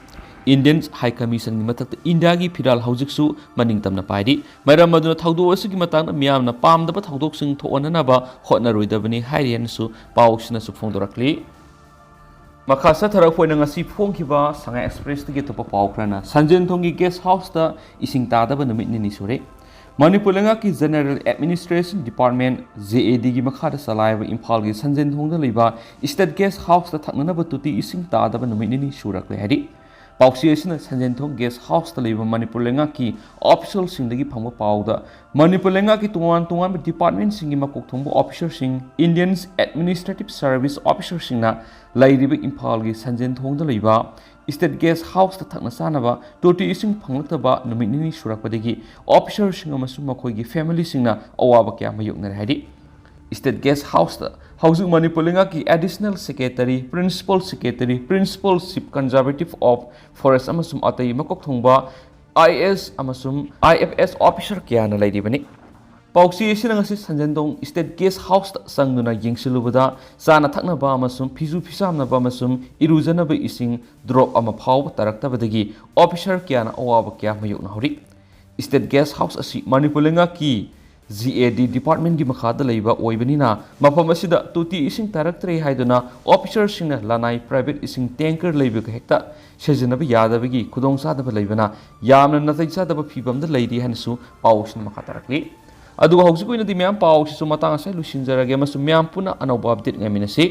ꯏꯟꯗꯤꯌꯟ ꯍꯥꯏ ꯀꯃꯤꯁꯟꯒꯤ ꯃꯊꯛꯇ ꯏꯟꯗꯤꯌꯥꯒꯤ ꯐꯤꯔꯥꯜ ꯍꯧꯖꯤꯛꯁꯨ ꯃꯅꯤꯡ ꯇꯝꯅ ꯄꯥꯏꯔꯤ꯫ ꯃꯔꯝ ꯑꯗꯨꯅ ꯊꯧꯗꯣꯛ ꯑꯁꯤꯒꯤ ꯃꯇꯥꯡꯗ ꯃꯤꯌꯥꯝꯅ ꯄꯥꯝꯗꯕ ꯊꯧꯗꯣꯛꯁꯤꯡ ꯊꯣꯛꯍꯟꯅꯅꯕ ꯍꯣꯠꯅꯔꯣꯏꯗꯕꯅꯤ ꯍꯥꯏꯔꯤ ꯍꯥꯏꯅꯁꯨ ꯄꯥꯎꯁꯤꯅꯁꯨ ꯐꯣꯡꯗꯣꯔꯛꯂꯤ꯫ ꯃꯈꯥ ꯆꯠꯊꯔꯛꯄ ꯑꯣꯏꯅ ꯉꯁꯤ ꯐꯣꯡꯈꯤꯕ ꯁꯉꯥꯏ ꯑꯦꯛꯁꯄ꯭ꯔꯦꯁꯇꯒꯤ ꯑꯇꯣꯞꯄ ꯄꯥꯎ ꯈꯔꯅ, ꯁꯟꯖꯦꯟꯊꯣꯡꯒꯤ ꯒꯦꯁ ꯍꯥꯎꯁꯇ ꯏꯁꯤꯡ ꯇꯥꯗꯕ ꯅꯨꯃꯤꯠ ꯅꯤꯅꯤ ꯁꯨꯔꯦ꯫ ꯃꯅꯤꯄꯨꯔ ꯂꯩꯉꯥꯛꯀꯤ ꯖꯦꯅꯔꯦꯜ ꯑꯦꯗꯃꯤꯅꯤꯁꯇ꯭ꯔꯦꯁꯟ ꯗꯤꯄꯥꯔꯠꯃꯦꯟ, ꯖꯦ ꯑꯦ ꯗꯤꯒꯤ ꯃꯈꯥꯗ ꯆꯂꯥꯏꯕ ꯏꯝꯐꯥꯜꯒꯤ ꯁꯟꯖꯦꯟꯊꯣꯡꯗ ꯂꯩꯕ ꯏꯁꯇꯦꯠ ꯒꯦꯁ ꯍꯥꯎꯁꯇ ꯊꯛꯅꯅꯕ ꯇꯣꯇꯤ ꯏꯁꯤꯡ ꯇꯥꯗꯕ ꯅꯨꯃꯤꯠ ꯅꯤꯅꯤ ꯁꯨꯔꯛꯂꯦ ꯍꯥꯏꯔꯤ꯫ ꯄꯥꯎꯆꯦ ꯑꯁꯤꯅ ꯁꯟꯖꯦꯟꯊꯣꯡ ꯒꯦꯁ ꯍꯥꯎꯁꯇ ꯂꯩꯕ ꯃꯅꯤꯄꯨꯔ ꯂꯩꯉꯥꯛꯀꯤ ꯑꯣꯐꯤꯁꯤꯌꯦꯜꯁꯤꯡꯗꯒꯤ ꯐꯪꯕ ꯄꯥꯎꯗ, ꯃꯅꯤꯄꯨꯔ ꯂꯩꯉꯥꯛꯀꯤ ꯇꯣꯉꯥꯟ ꯇꯣꯉꯥꯟꯕ ꯗꯤꯄꯥꯔꯠꯃꯦꯟꯁꯤꯡꯒꯤ ꯃꯀꯣꯛ ꯊꯣꯡꯕ ꯑꯣꯐꯤꯁꯔꯁꯤꯡ, ꯏꯟꯗꯤꯌꯟꯁ ꯑꯦꯗꯃꯤꯅꯤꯁꯇ꯭ꯔꯦꯇꯤꯚ ꯁꯔꯚꯤꯁ ꯑꯣꯐꯤꯁꯔꯁꯤꯡꯅ ꯂꯩꯔꯤꯕ ꯏꯝꯐꯥꯜꯒꯤ ꯁꯟꯖꯦꯟꯊꯣꯡꯗ ꯂꯩꯕ ꯏꯁꯇꯦꯠ ꯒꯦꯁ ꯍꯥꯎꯁꯇ ꯊꯛꯅ ꯆꯥꯅꯕ ꯇꯣꯇꯤ ꯏꯁꯤꯡ ꯐꯪꯂꯛꯇꯕ ꯅꯨꯃꯤꯠ ꯅꯤꯅꯤ ꯁꯨꯔꯛꯄꯗꯒꯤ ꯑꯣꯐꯤꯁꯔꯁꯤꯡ ꯑꯃꯁꯨꯡ ꯃꯈꯣꯏꯒꯤ ꯐꯦꯃꯤꯂꯤꯁꯤꯡꯅ ꯑꯋꯥꯕ ꯀꯌꯥ ꯃꯥꯌꯣꯛꯅꯔꯦ ꯍꯥꯏꯔꯤ꯫ ꯏꯁꯇꯦꯠ ꯒꯦꯁ ꯍꯥꯎꯁꯇ ꯍꯧꯖꯤꯛ ꯃꯅꯤꯄꯨꯔ ꯂꯩꯉꯥꯛꯀꯤ additional secretary, principal secretary, principal chief conservative of forest ꯑꯃꯁꯨꯡ ꯑꯇꯩ ꯃꯀꯣꯛ ꯊꯣꯡꯕ ꯑꯥꯏ ꯑꯦ ꯑꯦꯁ ꯑꯃꯁꯨꯡ ꯑꯥꯏ ꯑꯦꯐ ꯑꯦꯁ ꯑꯣꯐꯤꯁꯔ ꯀꯌꯥꯅ ꯂꯩꯔꯤꯕꯅꯤ꯫ ꯄꯥꯎꯆꯦ ꯑꯁꯤꯅ ꯉꯁꯤ ꯁꯟꯖꯦꯟꯊꯣꯡ ꯏꯁꯇꯦꯠ ꯒꯦꯁ ꯍꯥꯎꯁꯇ ꯆꯪꯗꯨꯅ ꯌꯦꯡꯁꯤꯜꯂꯨꯕꯗ, ꯆꯥꯅ ꯊꯛꯅꯕ ꯑꯃꯁꯨꯡ ꯐꯤꯁꯨ ꯐꯤꯁꯥꯝꯅꯕ ꯑꯃꯁꯨꯡ ꯏꯔꯨꯖꯅꯕ ꯏꯁꯤꯡ ꯗ꯭ꯔꯣꯞ ꯑꯃ ꯐꯥꯎꯕ ꯇꯥꯔꯛꯇꯕꯗꯒꯤ ꯑꯣꯐꯤꯁꯔ ꯀꯌꯥꯅ ꯑꯋꯥꯕ ꯀꯌꯥ ꯃꯥꯌꯣꯛꯅꯍꯧꯔꯤ꯫ ꯏꯁꯇꯦꯠ ꯒꯦꯁ ꯍꯥꯎꯁ ꯑꯁꯤ ꯃꯅꯤꯄꯨꯔ ꯂꯩꯉꯥꯛꯀꯤ ꯖꯤ ꯑꯦ ꯗꯤ ꯗꯤꯄꯥꯔꯠꯃꯦꯟꯒꯤ ꯃꯈꯥꯗ ꯂꯩꯕ ꯑꯣꯏꯕꯅꯤꯅ ꯃꯐꯝ ꯑꯁꯤꯗ ꯇꯣꯇꯤ ꯏꯁꯤꯡ ꯇꯥꯔꯛꯇ꯭ꯔꯦ ꯍꯥꯏꯗꯨꯅ ꯑꯣꯐꯤꯁꯔꯁꯤꯡꯅ ꯂꯅꯥꯏ ꯄ꯭ꯔꯥꯏꯚꯦꯠ ꯏꯁꯤꯡ ꯇꯦꯡꯀꯔ ꯂꯩꯕꯒ ꯍꯦꯛꯇ ꯁꯤꯖꯤꯟꯅꯕ ꯌꯥꯗꯕꯒꯤ ꯈꯨꯗꯣꯡꯆꯥꯗꯕ ꯂꯩꯕꯅ ꯌꯥꯝꯅ ꯅꯥꯇꯩ ꯆꯥꯗꯕ ꯐꯤꯕꯝꯗ ꯂꯩꯔꯤ ꯍꯥꯏꯅꯁꯨ ꯄꯥꯎꯁꯤꯅ ꯃꯈꯥ ꯇꯥꯔꯛꯂꯤ꯫ ꯑꯗꯨꯒ ꯍꯧꯖꯤꯛꯀꯤ ꯑꯣꯏꯅꯗꯤ ꯃꯌꯥꯝ ꯄꯥꯎꯁꯤꯁꯨ ꯃꯇꯥꯡ ꯑꯁꯤꯗ ꯂꯣꯏꯁꯤꯟꯖꯔꯒꯦ ꯑꯃꯁꯨꯡ ꯃꯌꯥꯝ ꯄꯨꯟꯅ ꯑꯅꯧꯕ ꯑꯞꯗꯦꯠ ꯉꯥꯏꯃꯤꯟꯅꯁꯤ꯫